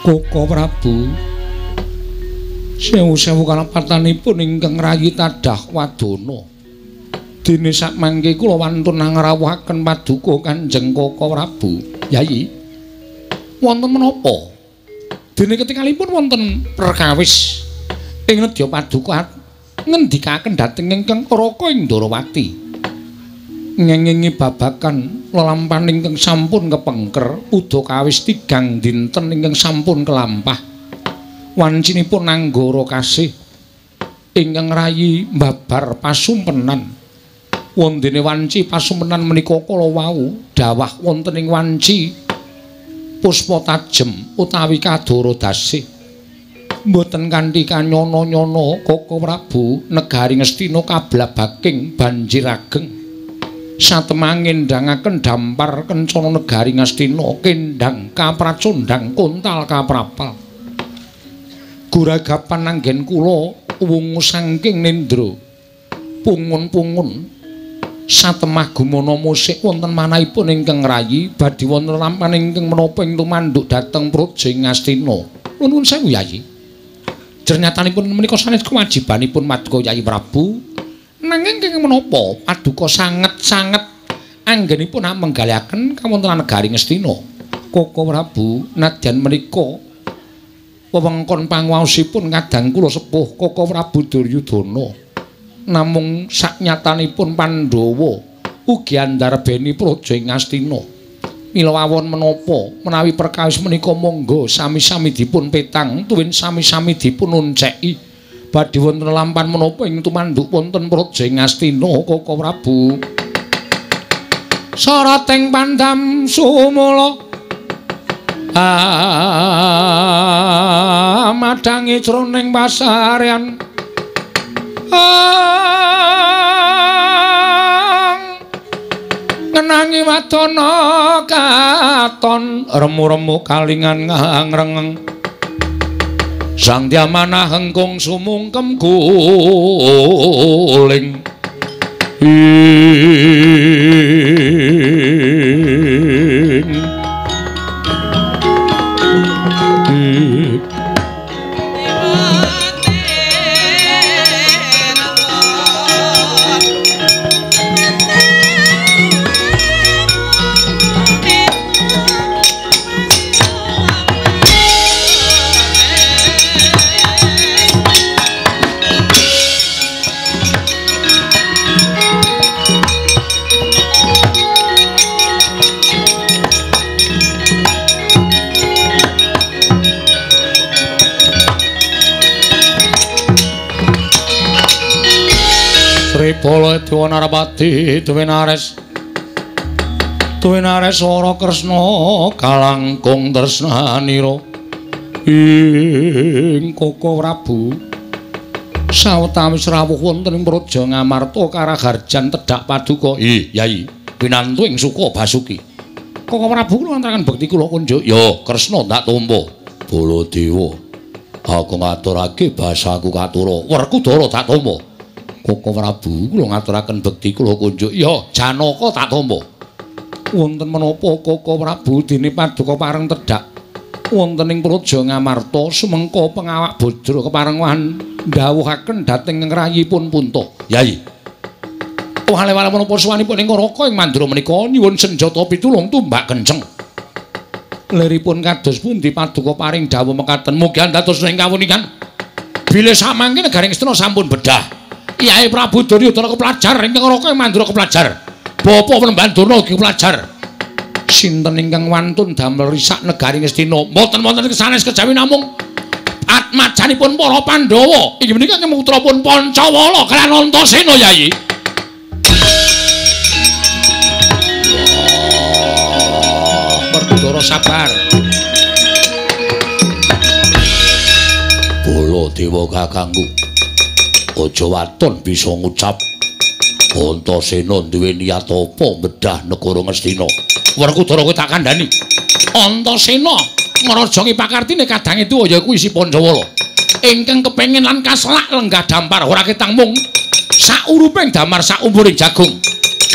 Koko Prabu sewu-sewu kalapatanipun ingkang rayi tadah wadana. Dene sakmangke kula wantun ngrawuhaken paduka Kanjeng Koko Prabu. Yayi, wonten menapa? Dene ketingalipun wonten perkawis ing nedya paduka ngendikaken dhateng ingkang Raka ing Ndarawati. Ngengingi babakan lelampahan ingkang sampun kepengker uda kawis tigang dinten ingkang sampun kelampah. Wancinipun anggara kasih ingkang rayi babar pasumpenan. Wondene wanci pasumpenan menika kala wau dawah wonten ing wanci puspa tajem utawi kadara dasih. Mboten kanthi kanyana-nyana Koko Prabu negari Ngastina kablabaking banjir ageng. Satemah ngendangaken dampar kencana negari Ngastina kendang kapracondang kontal kaprapal. Guragapan anggen kula wungu saking nendra pungun-pungun satemah gumana musik wonten manahipun ingkang rayi badhe wonten lampan ingkang menapa ing tumanduk dhateng praja Ngastina. Nuwun sewu Yayi. Jernyatanipun menika sanes kewajibanipun Paduka Yayi Prabu. Nanging kenging menapa paduka sanget-sanget anggenipun menggalihaken kawontenan negari Ngastina. Koko Prabu nadyan menika wewengkon panguwaosipun kadang kula sepuh Koko Prabu Duryudana. Namung saknyatanipun Pandhawa ugi andarbeni praja ing Ngastina. Mila wawon menapa menawi perkawis menika monggo sami-sami dipun petang tuwin sami-sami dipun onceki. Badhe wonten lampan menapa ing tumanduk wonten praja Ngastina Koko Prabu. Sarating pandam sumula madhangi jroning pasarean ngenangi wadana katon remu-remu kalingan ngrengeng Sang Dyamanah hengkung sumungkem guling. Bala Dewa Narapati Duwinares Duwinares ora Kresna kalangkung tresnanira ing Koko Prabu sawetawis rawuh wonten ing Praja Ngamarta karaharjan tedhak paduka. Yai pinantu ing suka Basuki. Koko Prabu kula ngantaraken bekti kula kunjuk. Ya Kresna ndak tampa. Baladewa aku ngaturake basaku katura Werkudara tak tampa. Koko Prabu kula ngaturaken bekti kula kunjuk. Ya Janaka tak tampa. Wonten menapa Koko Prabu dene paduka pareng tedhak wonten ing Praja Ngamarta sumengko pengawak bodra keparengan ndhawuhaken dhateng ngrayipun Punta. Yai. Wale-wale menapa suwanipun ing Raka ing Mandura menika nyuwun senjata pitulung tumbak kenceng. Liripun kados pundi paduka paring dawuh mekaten mugi dados ing kawunikan. Bilih samangke negaring Astina sampun bedah. Yai Prabu Duryudana kepelajar ingkang Raka ing Mandura kepelajar. Bapa Penemban Durna ugi kepelajar. Sinten ingkang wantun damel risak negari Ngastina? Mboten wonten sanes kejawi namung atmajanipun para Pandhawa. Inggih menika putrapun Pancawala kaliyan Antasena Yai. Werkudara sabar. Baladewa kakangku. Aja waton bisa ngucap Antasena duwe niat apa bedah negara Ngastina. Werkudara kowe tak kandhani. Antasena ngrajangi pakartine kadange tuwa yaiku isi Pancawala. Ingkang kepengin lan kaselak lenggah dampar ora ketang mung sauruping damar saumburing jagung.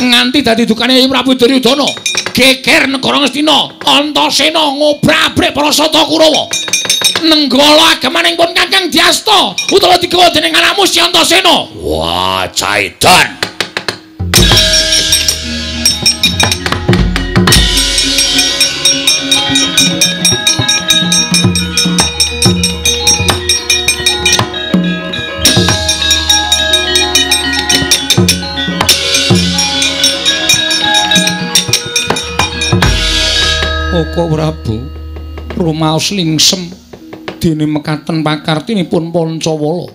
Nganti dadi dukane Kyai Prabu Duryudana. Geger negara Ngastina, Antasena ngobrak-abrik para sata Kurawa. Nenggala agemaning pun Kakang Dyasta utawa digawa dening anakmu Si Antasena. Wah, caidan. Koko Prabu rumaos lingsem dene mekaten pakartinipun Pancawala.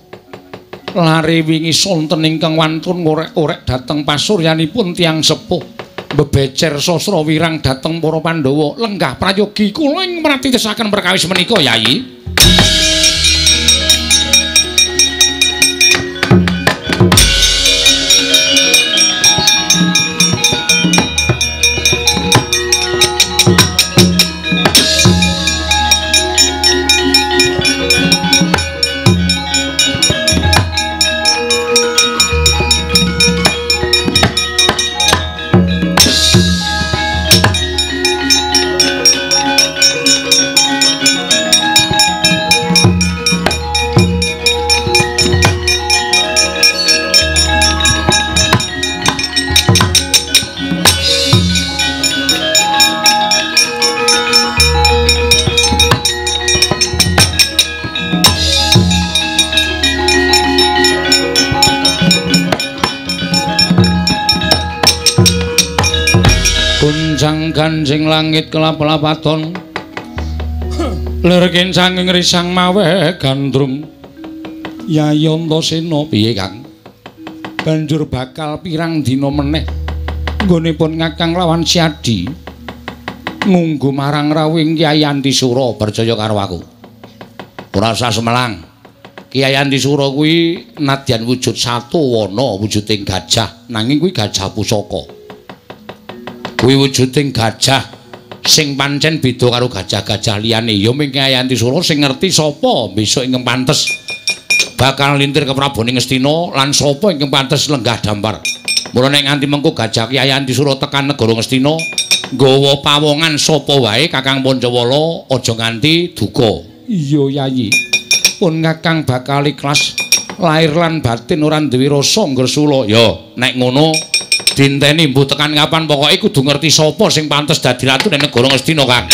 Lare wingi sonten ingkang wantun ngorek-orek dhateng pasuryanipun tiyang sepuh. Bebecer sastra wirang dhateng para Pandhawa. Lenggah prayogi kula ing mratitesaken perkawis menika, Yai. Ganjing langit kelap-lapaton lir kincanging risang mawe gandrung. Yayi Antasena piye Kang? Banjur bakal pirang dina meneh Nggonipun Kakang lawan Siadi ngunggu marang rawuhing Kyai Antisura, percaya karo aku. Ora usah semelang. Kyai Antisura kuwi nadyan wujud satu wana wujuding gajah, nanging kuwi gajah pusaka. Kuwi wujuding gajah sing pancen beda karo gajah-gajah liyane. Ya mung Kyai Antisura sing ngerti sapa besok ingkang pantes bakal lintir ke Prabone Ngastina lan sapa ingkang pantes lenggah dampar. Mula nek nganti mengko gajah Kyai Antisura tekan negara Ngastina nggawa pawongan sapa wae Kakang Pancawala aja nganti duka. Iya Yayi. Pun Kakang bakal ikhlas lahir lan batin ora duwe rasa ngresula. Ya nek ngono dinteni mbuh tekan kapan pokoke kudu ngerti sapa sing pantes dadi ratu ning negara Ngastina, Kang.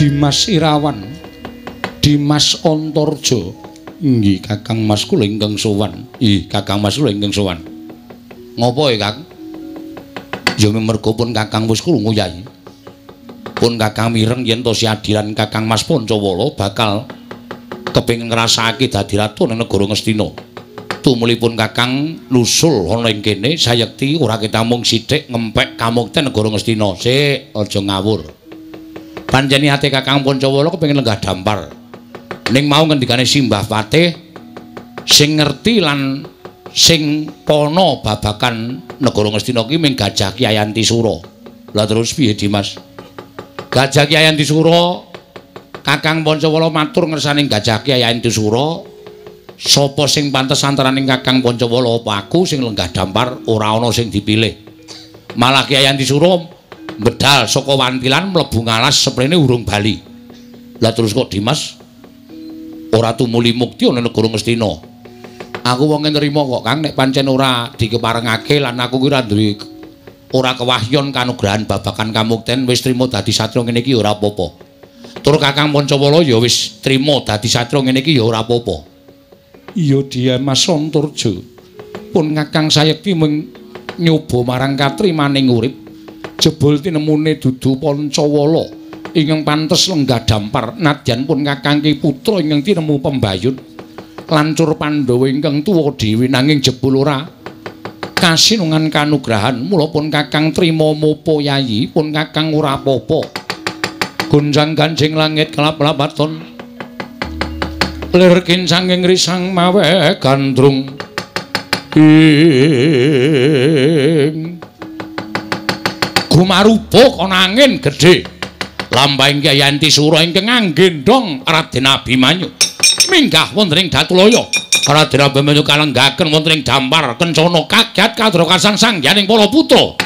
Dimas Irawan, Dimas Antarja. Nggih Kakang Mas kula ingkang sowan. Ih, Kakang Mas kula ingkang sowan. Ngopo ya, Kang? Ya merga pun Kakang wis krungu Yai. Pun Kakang mireng yen to Siadi lan Kakang Mas Pancawala bakal kepengin ngrasakake dadi ratu ning negara Ngastina. Tumulipun Kakang nusul ana ing kene sayekti ora ketamung sithik ngempek kamukten negara Ngastina. Sik, aja ngawur. Pancen ate Kakang Pancawala kepengin lenggah dampar. Ning mau ngendikane Simbah Patih sing ngerti lan sing pana babakan negara Ngastina ki ming Gajah Kyai Antisura. Lah terus piye Dimas? Gajah Kyai Antisura, Kakang Pancawala matur ngersane Gajah Kyai Antisura, sapa sing pantes antaraning Kakang Pancawala apa aku sing lenggah dampar ora ana sing dipilih. Malah Kyai Antisura bedal saka wantilan mlebu ngalas seprene urung bali. Lah terus kok Dimas ora tumuli mukti ana negara Ngastina? Aku wonge nrimo kok Kang, nek pancen ora dikeparengake lan aku ki ora duwe ora kewahyon kanugrahan babagan kamukten, wis trimo dadi satriya ngene iki ya ora apa-apa. Tur Kakang Pancawala ya wis trimo dadi satriya ngene iki ya ora apa-apa. Iya Dimas Antarja. Pun Kakang sayekti mung nyoba marang katrimaning urip. Jebul tinemune dudu Pancawala ingkang pantes lenggah dampar, nadyan pun Kakang ki putra ingkang tinemu pembayun lancur Pandhawa ingkang tuwa dhewe, nanging jebul ora kasinungan kanugrahan. Mula pun Kakang trima mopo Yayi, pun Kakang ora apa-apa. Gonjang ganjing langit kelap-lapaton lir kincanging risang mawe gandrung ing gumaruba kana angin gedhe. Lampahing Kyai Antisura ingkang anggendhong Raden Abimanyu minggah wonten ing Datulaya. Raden Abimanyu kalenggaken wonten ing dampar kencana kagyat kadrokasan sangyaning para putra.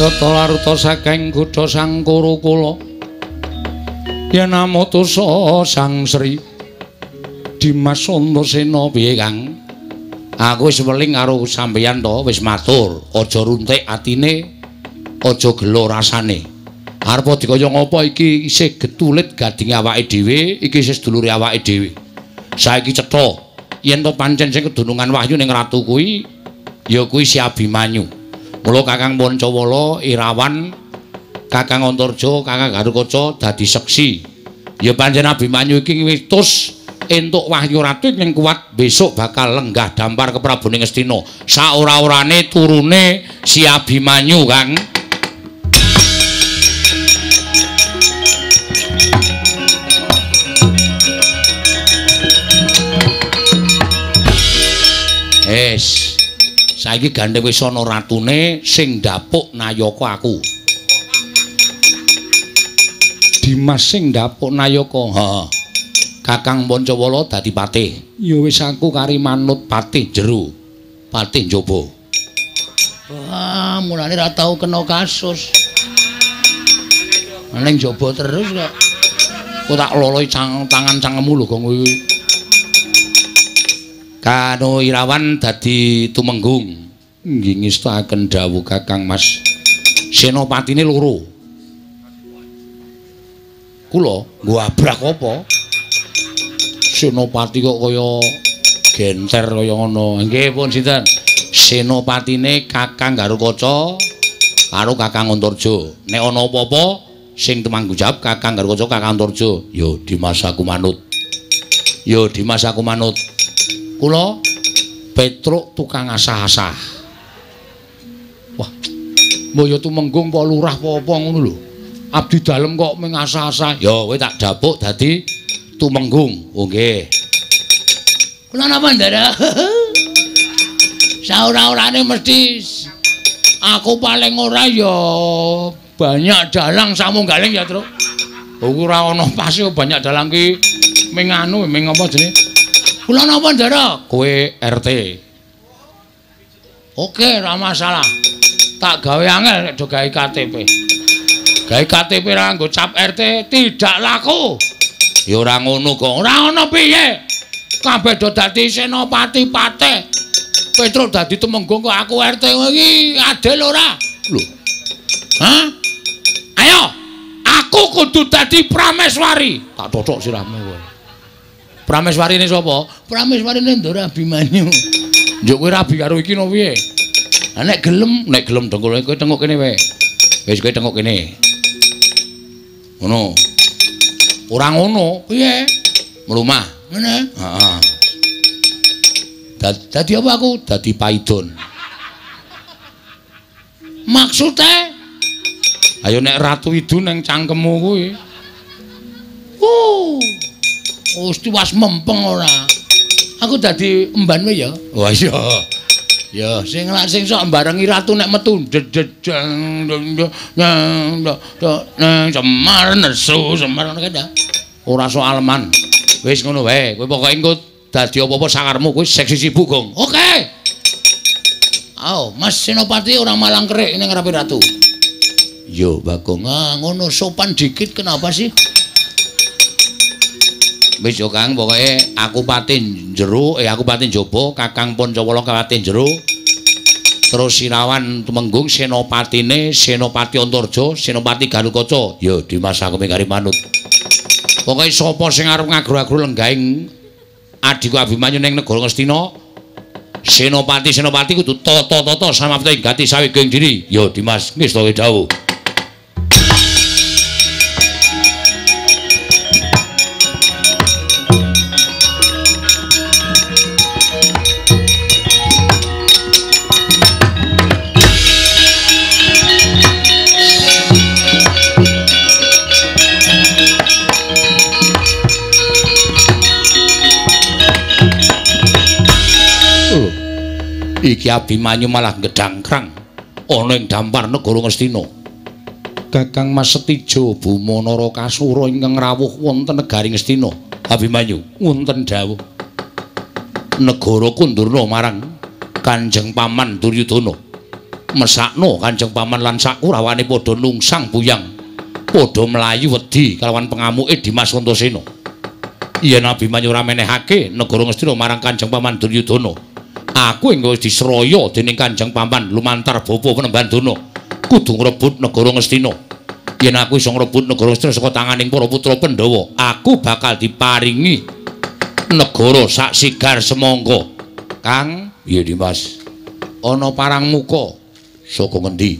Yata laruta saking kutha Sang Kurukula yen amutusa Sang Sri Dimas Antasena piye, Kang? Aku wis weling karo sampeyan to, wis matur, aja runtik atine, aja gelo rasane. Arep dikaya ngapa iki isih getulit gadinge awake dhewe, iki isih sedulure awake dhewe. Saiki cetha yen to pancen sing kedunungan wahyu ning ratu kuwi ya kuwi si Abimanyu. Mula Kakang Pancawala, Irawan, Kakang Antarja, Kakang Garukaca dadi seksi. Ya pancen Abimanyu iki witus entuk wahyu ratu ing kuat besok bakal lenggah dampar ke Prabu Ngastina. Saora-orane turune si Abimanyu, Kang. Wis, saiki gandeng wis ana ratune sing ndapuk nayaka aku. Dimas sing ndapuk nayaka. Heeh. Kakang Pancawala dadi patih. Ya wis aku kari manut patih jero, patih njaba. Wah, mulane ra tau kena kasus. Ning njaba terus kok. Kok tak loloi tangan cangkemmu lho, Gong kuwi. Kano Irawan dadi tumenggung. Nggih ngestakaken dawuh Kakang Mas. Senopatine loro. Kula nggo abrak apa? Senopati kok kaya genter kaya ngono. Nggih pun sinten? Senopatine Kakang Garukaca karo Kakang Antarja. Nek ana apa-apa sing tumanggung jawab Kakang Garukaca, Kakang Antarja. Yo Dimas aku manut. Yo Dimas aku manut. Kula Petruk tukang asah-asah. Wah, mbok yo tumenggung apa lurah apa apa ngono lho. Abdi dalem kok mung asah-asah. Ya kowe tak dapuk dadi tumenggung. Oh nggih. Kula napa Ndara? Saora-orane mesti aku paling ora ya banyak dalang samunggaling ya, Truk. Ora ana pase banyak dalang ki ming anu ming apa jenenge? Kula napa Ndara? Kowe RT. Oke, ora masalah. Tak gawe angel nek do gawe KTP. Gawe KTP ra nggo cap RT tidak laku. Ya ora ngono kok. Ora ono piye. Kabeh do dadi senopati patih. Petruk dadi tumenggung kok aku RT iki adil ora? Lho. Hah? Ayo, aku kudu dadi Prameswari. Tak totok sirahmu kowe. Prameswarine sapa? Prameswarine Ndara Abimanyu. Njuk kowe rabi karo iki no piye? Lah nek gelem dengkul kowe tengok kene wae. Wis kowe tengok kene. Ngono. Ora ngono, piye? Mlumah. Ngene. Heeh. Dadi apa aku? Dadi paidon. Maksude? Ayo nek Ratu Idu nang cangkemmu kuwi. Wis tiwas mempeng ora. Aku dadi emban wae ya. Wah iya. Ya sing lak sing sok mbarengi ratu nek metu dededeng nang Semar nesu Semar ngono kae ta. Ora soal man. Wis ngono wae, kowe pokoke engko dadi apa-apa sakarmu kowe seksi sibuk, Gong. Oke. Ayo, Mas Senopati ora malang kerik ning ngarepe ratu. Yo, Bagong. Ah, ngono sopan dikit kenapa sih? Wis yo Kang, pokoke aku patin jero, aku patin jaba, Kakang Pancawala patin jero. Terus Sirawan Tumenggung senopatine Senopati Antarja, Senopati Garukaca. Yo Dimas aku mingkari manut. Pokoke sapa sing arep ngagro-agro lenggahing adhiku Abimanyu ning negara Ngastina, Senopati-senopati kudu tata-tata samapta ing gati saweging diri. Yo Dimas, ngestake dawuh. Iki Abimanyu malah gedangkrang ana ing dampar negara Ngastina. Kakang Mas Setijo Buma Narakasura ingkang rawuh wonten negari Ngastina. Abimanyu wonten dawuh. Negara kundurna marang Kanjeng Paman Duryudana. Mesakno Kanjeng Paman lan sakurawane padha nungsang buyang. Padha mlayu wedi kalawan pengamuke Dimas Antasena. Yen Abimanyu ora menehake negara Ngastina marang Kanjeng Paman Duryudana, aku engko wis disraya dening Kanjeng Paman lumantar bapa Penemban Dana kudu ngrebut negara Ngastina. Yen aku iso ngrebut negara Ngastina saka tanganing para putra Pandhawa, aku bakal diparingi negara sak sigar semangka. Kang, piye Dimas? Ana parang muka saka ngendi?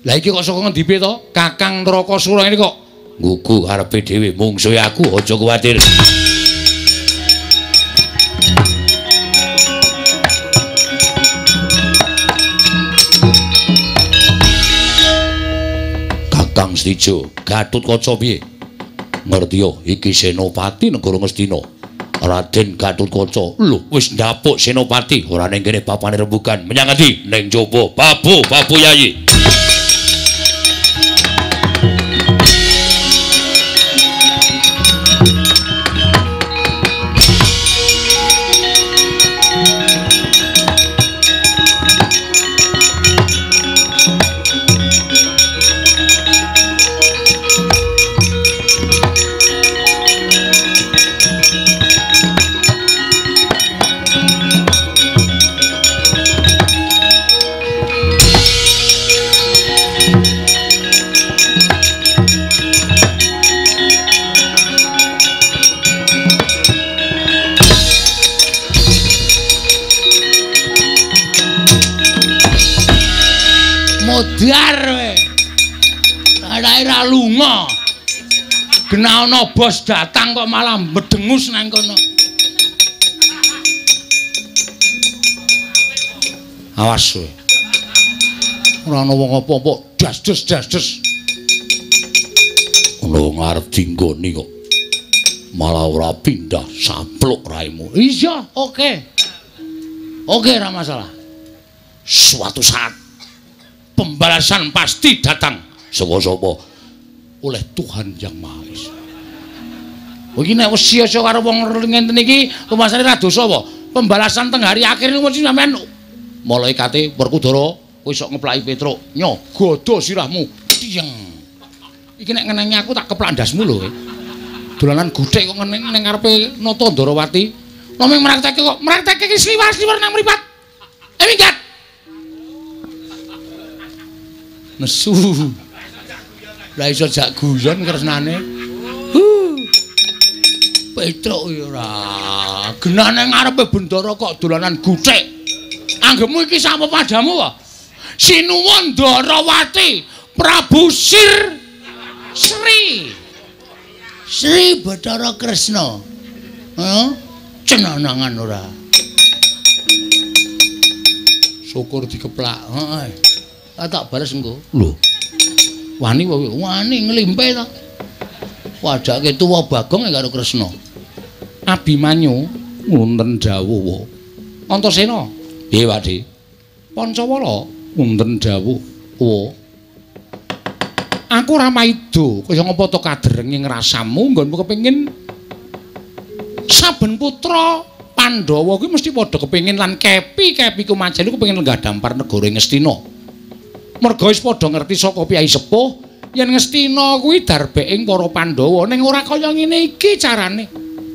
Lah iki kok saka ngendi piye to? Kakang Narakasura ini kok nggugu karepe dhewe, mungsuhe aku, aja kuwatir. Kakang Stijo, Gatotkaca piye? Ngertiya iki senopati negara Ngastina. Raden Gatotkaca. Lho, wis ndapuk senopati, ora ning kene papane rembugan. Menyang ngendi? Ning jaba. Babu, babu Yayi. Modar kowe. Ora lunga. Genah ana bos datang kok malah medengus nang kono. Awas kowe. Ora ana wong apa-apa, das-des das-des. Ana wong arep dinggoni kok malah ora pindah, sampluk raimu. Iya, oke. Oke, ora masalah. Suatu saat pembalasan pasti datang. Saka-sapa? Oleh Tuhan Yang Maha Esa. Iki nek wis sia-sia karo wong ngenten iki, rumasane ra dosa apa? Pembalasan teng hari akhir niku mesti sampean malaikate Werkudara kowe sok ngeplaki Petruk, nyo godho sirahmu. Tiyeng. Iki nek ngenengi aku tak keplak ndasmu lho kowe. Dolanan guthik kok ngeneng ning ngarepe Nata Ndarawati. Namung mrakteke kok, mrakteke iki sliwar-sliwar nang mripat. Eh minggat. Nesu. Lah iso jak guyon kresnane. Petruk ya ora. Genah nang ngarepe bendara kok dolanan guthik. Anggepmu iki sapa padamu wae? Sinuwun Ndarawati, Prabu Sir Sri. Sri Bathara Kresna. Heeh. Cenanangan ora. Syukur dikeplak. Heeh. Tak bales engko. Lho. Wani wae, wani nglimpe ta. Wadake tuwa Bagong karo Kresna. Abimanyu wonten dawuh. Antasena. Piye, Pakde? Pancawala wonten dawuh. Wa. Aku ora maido, kaya ngapa to kaderenge ngrasamu nggonmu kepengin saben putra Pandhawa kuwi mesti padha kepengin lan kepi-kepi ku majelu kepengin lenggah dampar negara Ngastina. Merga wis padha ngerti saka piyai sepuh yen Ngastina kuwi darbeking para Pandhawa, ning ora kaya ngene iki carane.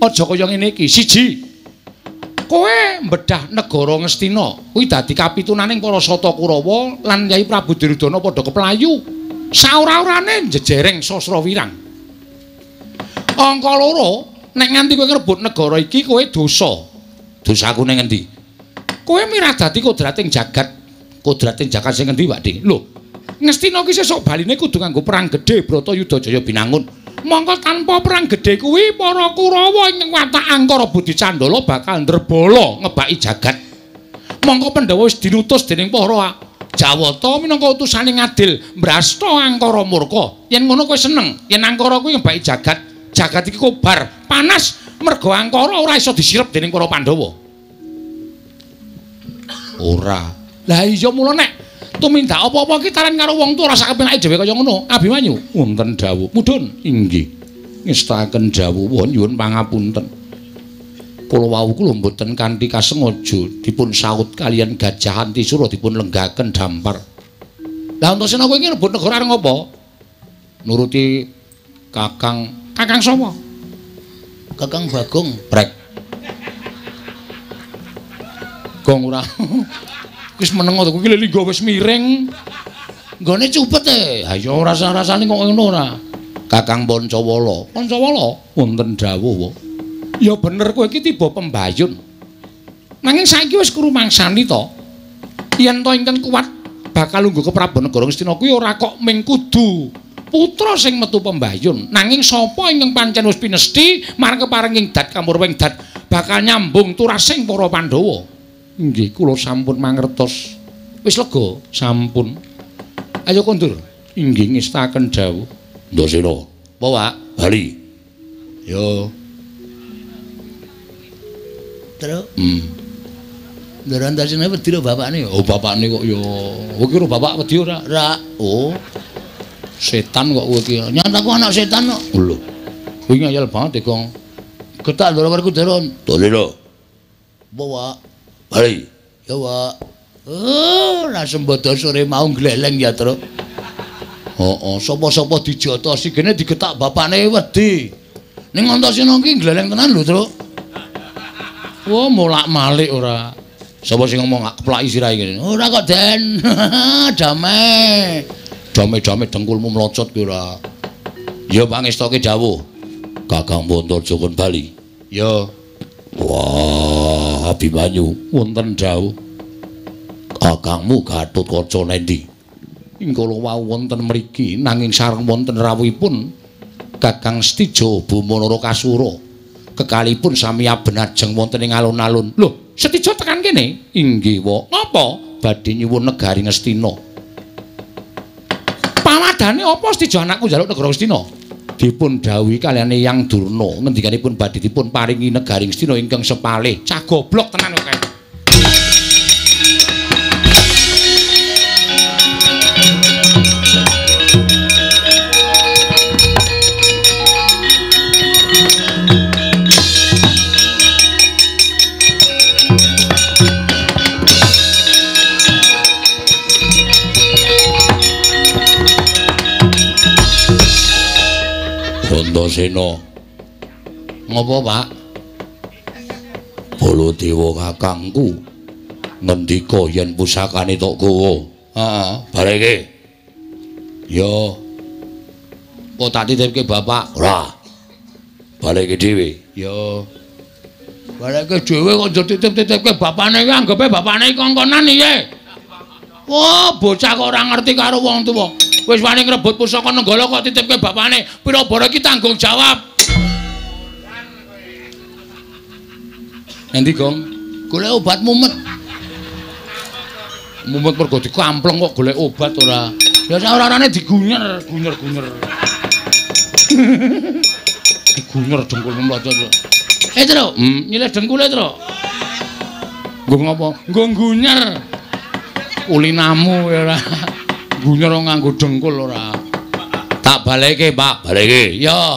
Aja kaya ngene iki. Siji, kowe mbedah negara Ngastina kuwi dadi kapitunaning para Sata Kurawa lan Yai Prabu Duryudana padha keplayu. Saora-orane njejereng Sasra Wirang. Angka loro, nek nganti kowe ngrebut negara iki kowe dosa. Dosaku ning endi? Kowe mirah dadi kodrating jagat. Kodrating jagat sing endi, Pakde? Lho, Ngastina ki sesuk baline kudu nganggo perang gedhe Bratayuda Jaya Binangun. Mongko tanpa perang gedhe kuwi para Kurawa ing watak Angkara Budi Candala bakal ndrebala ngebaki jagat. Mongko Pandhawa wis dinutus dening para Jawata minangka utusane ngadil mbrasta Angkara murka. Yen ngono kowe seneng, yen Angkara kuwi ngebaki jagat, jagat iki kobar, panas merga Angkara ora iso disirep dening para Pandhawa. Ora. Lah iya mula nek tumindak apa-apa iki taran karo wong tuwa ora sak kepenake dhewe kaya ngono. Abimanyu wonten dawuh. Mudhun inggih. Ngestakaken dawuh nyuwun pangapunten. Kula wau kula mboten kanthi kasengaja dipun saut kaliyan Gajah Antisura dipun lenggaken dampar. Lah Antasena kowe iki rebut negara arep ngopo? Nuruti Kakang. Kakang sapa? Kakang Bagong. Prek. Gong ora. Wis meneng to kuwi linggo wis miring. Nggone cupet e. Ha ya ora rasane kok ngono ora. Kakang Pancawala. Pancawala wonten dawuh wae. Ya bener kowe iki tiba pembayun. Nanging saiki wis krumangsani to. Yen to ingkang kuat bakal lungguh ke Prabu Negara Ngastina kuwi ora kok ming kudu putra sing metu pembayun. Nanging sapa ingkang pancen wis pinesthi marang keparenging dat kamurwing dat bakal nyambung turasing para Pandhawa. Nggih, kula sampun mangertos. Wis lega, sampun. Ayo kondur. Inggih ngestaken dawuh. Ndasena. Apa, Pak? Bali. Yo. Terus? Ndara Antasena wedi lho bapakne. Oh, bapakne kok ya. Kowe ki bapak wedi ora? Ora. Oh. Setan kok kowe iki. Nyata aku anak setan kok. Lho. Kowe ngayal banget e, Kong. Getak ndara werku daron. Ndasena. Apa, Pak? Bali. Ya, Pak. Oh, ra sembodo sore mau gleleng ya, Truk. Heeh, sapa-sapa dijotosi gene digetak bapakne wedi. Ning Antasena ki gleleng tenan lho, Truk. Wah, molak-malik ora. Sapa sing ngomong keplaki sirahe ngene? Ora kok, Den. Damai. Dame-dame dengkulmu mlocot ki ora. Ya pangestoke dawuh. Kakang Antareja kon bali. Ya. Wah, Abimanyu wonten dawuh. Kakangmu Gatotkaca nendi? Ing kala wau wonten mriki nanging sareng wonten rawuhipun Kakang Setija Boma Narakasura. Kekalipun sami abenajeng wonten ing alun-alun. Lho, Setija tekan kene? Inggih, wa. Napa? Badhe nyuwun negari Ngastina. Pawadane apa Setija anakku njaluk negara Ngastina? Dipun dawuhi kaliyan Eyang Durna ngendikanipun badhe dipun paringi negari Ngastina ingkang sepalih. Cah goblok tenan kok kae. Antasena. Ngopo, Pak? Baladewa kakangku ngendika yen pusakane tok gawa. Heeh, bareke. Ya. Kok tak titipke bapak? Ora. Baleke dhewe. Ya. Baleke dhewe kok njur titip-titipke bapane iki anggepe bapane iki kongkonan piye? Wah, bocah kok ora ngerti karo wong tuwa. Wis wani ngrebut pusaka Nenggala kok titipke bapane. Pira bara iki tanggung jawab. Endi, Gong? Golek obat mumet. Mumet mergo dikampleng kok golek obat ora. Ya sak ora-orane digunyer, gunyer-gunyer. Digunyer dengkul mlocot. Eh, Truk, nyilih dengkule, Truk. Nggo ngopo? Nggo gunyer. Kulinamu ya ora. Gunyer nganggo dengkul ora. Tak baleke, Pak, baleke. Ya.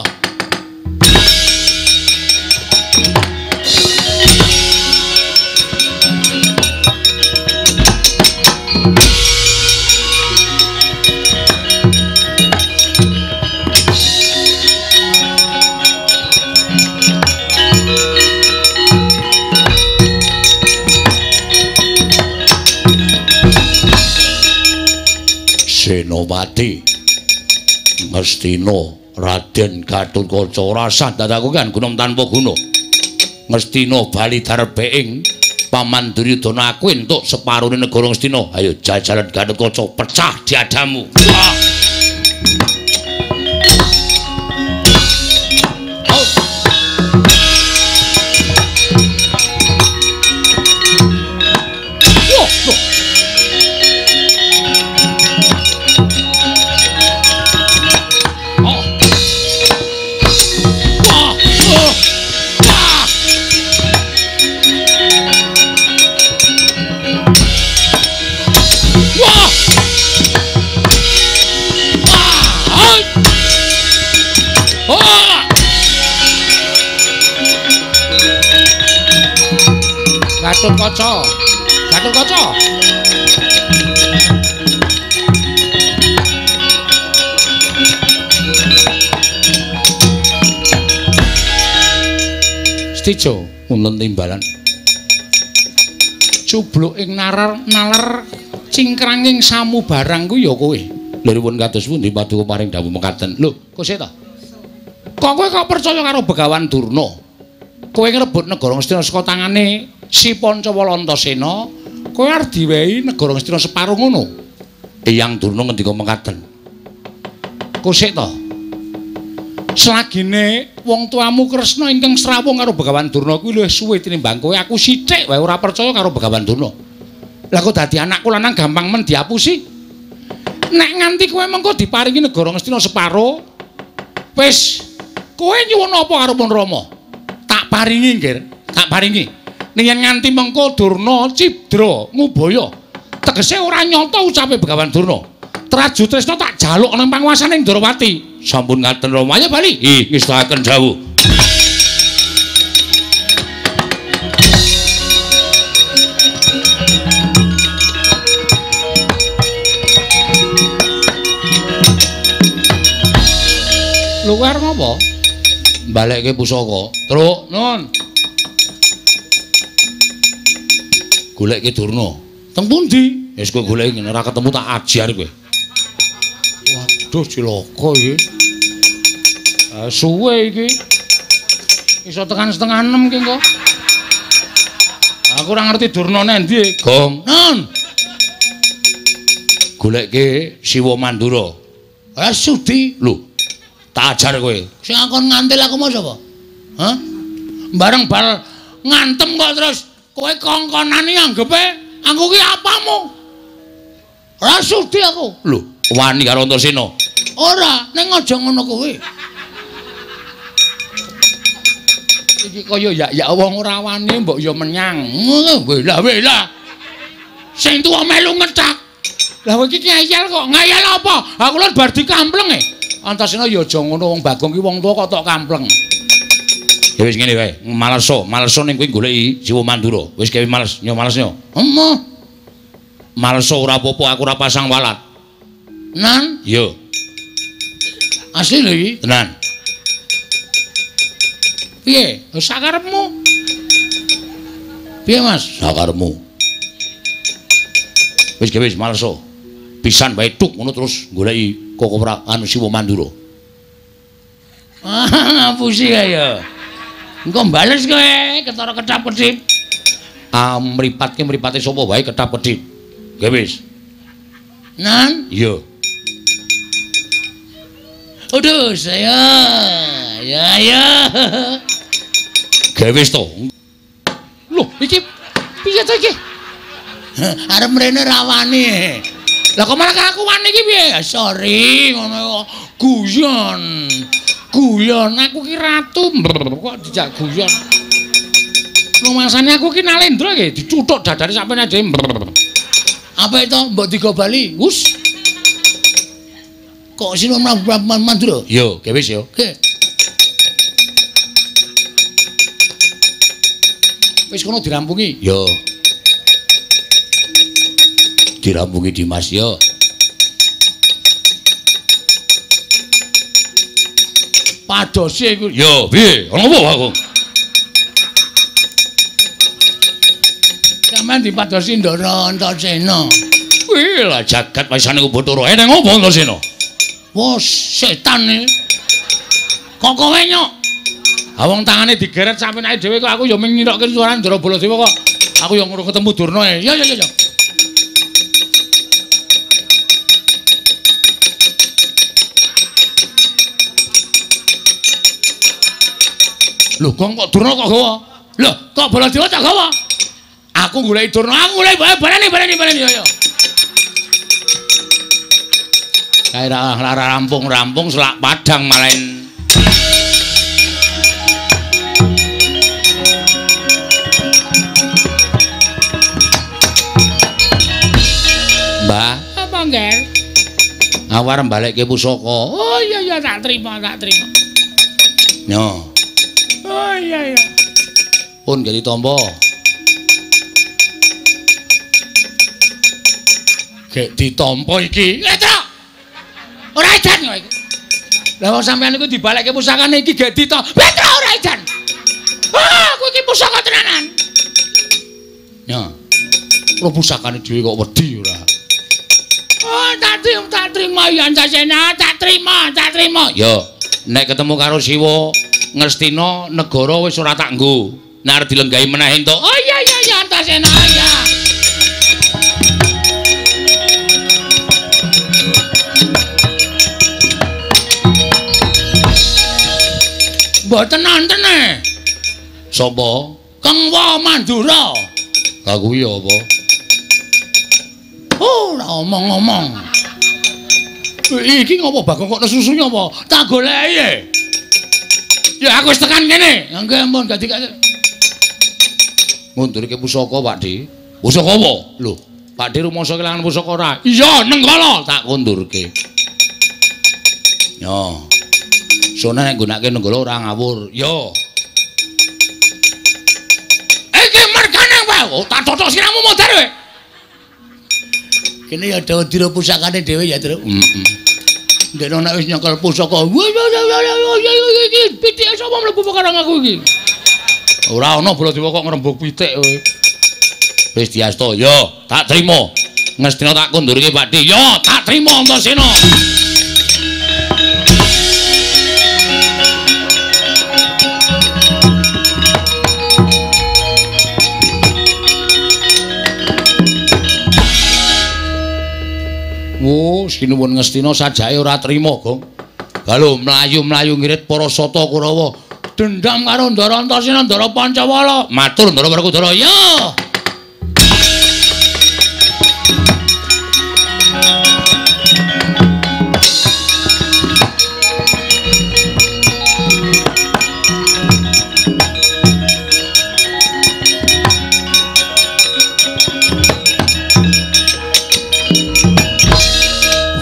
Senopati Ngastina Raden Gatotkaca ora sah dadaku kan gunung tanpa guna. Ngastina bali darbeing Paman Duryudana aku entuk separone negara Ngastina. Ayo jajalan Gatotkaca pecah diadamu. Wah. Gatotkaca. Gatotkaca. Stijo wonten timbalan. Cubluk ing nalar cingkranging samubarang ku ya kowe. Lha pun kados pundi paduka paring dawuh mekaten. Lho, kok sik ta? Kok kowe kok percaya karo Begawan Durna? Kowe ngrebut negara Ngastina saka tangane si Pancawala Antasena, kowe arep diwehi negara Ngastina separo ngono. Eyang Durna ngendika mekaten. Kok sik ta? Selagine wong tuamu Kresna ingkang srawung karo Begawan Durna kuwi luwih suwe tinimbang kowe, aku sithik wae ora percaya karo Begawan Durna. Lah kok dadi anakku lanang gampang men diapusi. Nek nganti kowe mengko diparingi negara Ngastina separo, wis kowe nyuwun apa karo Pun Rama? Tak paringi, Nggir, tak paringi. Ning yen nganti mengko Durna cidra ngubaya, tegese ora nyata ucape Begawan Durna. Traju Tresna tak jaluk nang panguwasane Ndrawati. Sampun ngaten Rama, ayo bali. Ih, ngestakaken dawuh. Lho kowe arep ngopo? Balekke pusaka. Truk, nun. Goleke Durna. Teng pundi? Wis kowe goleki ora ketemu tak ajar kowe. Waduh cilaka iki. Suwe iki. Iso tekan 5:30 iki engko. Aku ora ngerti Durna nendi. Gong. Nun. Goleke Siwa Mandura. Ora sudi. Lho. Tak ajar kowe. Sing akon ngantil aku mau sapa? Hah? Bareng bal ngantem kok terus kowe kongkonane anggepe aku ki apamu? Ora sudi aku. Lho, wani karo Antasena. Ora, ning aja ngono kowe. Iki kaya yak-yak wong ora wani mbok ya menyang. Wela-wela. Sing tuwa melu ngethak. Lah kowe iki ngeyel kok. Ngeyel apa? Aku lho bar dikampleng e. Antasena ya aja ngono wong Bagong ki wong tuwa kok tok kampleng. Ya wis ngene wae, maleso, maleso ning kowe goleki Siwa Mandura. Wis gawe males, nyo males nyo. Emoh. Maleso ora apa-apa, aku ora pasang walat. Nan? Iya. Asli lho iki. Tenan. Piye? Sakarepmu. Piye, Mas? Sakarepmu. Wis gawe wis maleso. Pisan wae tuk ngono terus goleki Koko anu Siwa Mandura. Ah, ngapusi kaya. Engko bales kowe ketara ketap-ketip. Ah, mripatke mripate sapa wae ketap-ketip. Nggih wis. Nan? Iya. Aduh, saya. Ya ya. Nggih wis to. Loh, iki piye to iki? Arep mrene rawani. Lah kok malah aku wani iki piye? Sorry, ngono kok. Guyon. Guyon aku ki ratu kok dijak guyon. Rumasane aku ki nalendra iki dicuthuk dadane sampeyan dhewe. Apa itu mbok digo bali? Wus. Kok sino Mandura? Yo, ge wis yo. Oke. Wis kono dirampungi. Yo. Dirampungi Dimas yo. Padose iku. Yo, piye? Ana apa aku? Sampeyan dipadosi Ndara Antasena. Wih, lah jagat wisane ku Bathara. Eneng apa Antasena? Wah, setan iki. Kok kowe nyok? Ha wong tangane digeret sampeyan dhewe kok aku ya mung ngirokke suarane Ndara Baladewa kok. Aku ya ngurung ketemu Durna e. Ya ya ya. Lho, kok Durna kok gawa? Lho, kok Baladewa tak gawa? Aku goleki Durna, aku goleki baleni baleni baleni yo yo. Kae ra rampung-rampung selak padang malain. Mbah, apa ngger? Aku arep balekke pusaka. Oh iya iya tak terima, tak terima. Nyo. Oh iya iya. Pun gak ditampa. Gek ditampa iki. Truk. Ora edan kok iki. Lah wong sampean iku dibalekke pusakane iki gek ditampa. Petruk ora edan. Ah, aku iki pusaka tenanan. Ya. Ora pusakane dhewe kok wedi ora. Oh, tak trima ya Antasena, tak trima, tak trima. Ya, nek ketemu karo Siwa Ngastina negara wis ora tak nggo. Nek arep dilenggahi meneh entuk. Oh iya iya iya Antasena ya. Mboten nonton e. Sapa? Kengwa Mandura. Lah kuwi apa? Oh, ora omong-omong. Iki ngopo Bagong kok nesusu apa? Tak goleki e. Ya aku wis tekan kene. Nggih ampun gak dikak. Ngundurke pusaka, Pak Di. Pusaka apa? Lho, Pak Di rumangsa kelangan pusaka ora? Iya, Nenggala tak kundurke. Yo. Sone nek nggunakake Nenggala ora ngawur. Yo. Iki mergane wae. Oh, tak totok siramu modar kowe. Kene ya dira pusakane dhewe ya, Truk. Heeh. Ndekno nek wis nyekel pusaka. Iki pitike sapa mlebu perkara aku iki? Ora ana Baladewa kok ngrembug pitik kowe. Wis diasta, yo, tak trima. Ngastina tak kundurke Pak Di. Yo, tak trima Antasena. Oh, sinuwun Ngastina sajake ora trima, Gong. Lha mlayu-mlayu ngirit para sata Kurawa. Dendam karo Ndara Antasena, Ndara Pancawala. Matur Ndara Werkudara. Yo.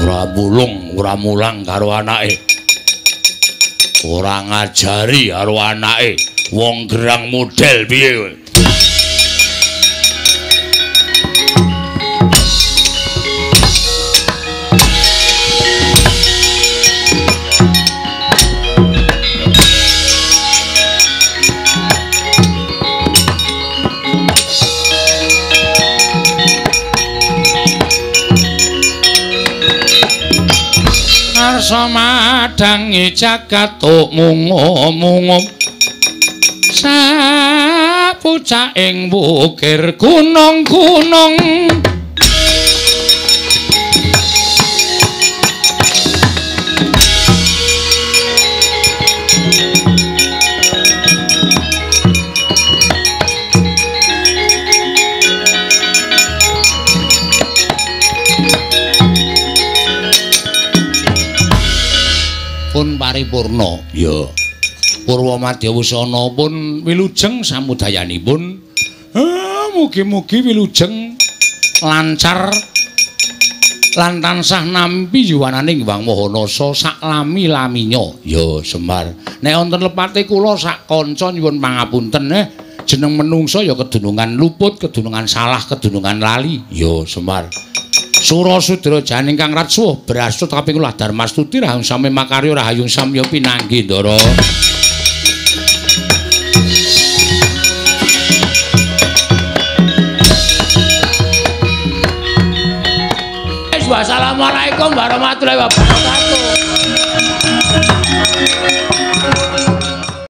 Ora mulung, ora mulang karo anake. Ora ngajari karo anake. Wong gerang model piye kowe? Arsa madangi jagat mungu-mungu sapucaking wukir gunung-gunung. Pun paripurna ya. Purwa Madya Wusana pun wilujeng samudayanipun. Mugi-mugi wilujeng lancar lan tansah nampi yuwananing Hyang Maha Nasa saklami-laminya. Ya Semar. Nek wonten lepate kula sak kanca nyuwun pangapunten jeneng menungsa ya kedunungan luput, kedunungan salah, kedunungan lali. Ya Semar. Sura sudra janing kang ratsuh brasut kaping kula Darmastuti rahayung sami makarya rahayung samya pinanggi Ndara. Wassalamualaikum warahmatullahi wabarakatuh.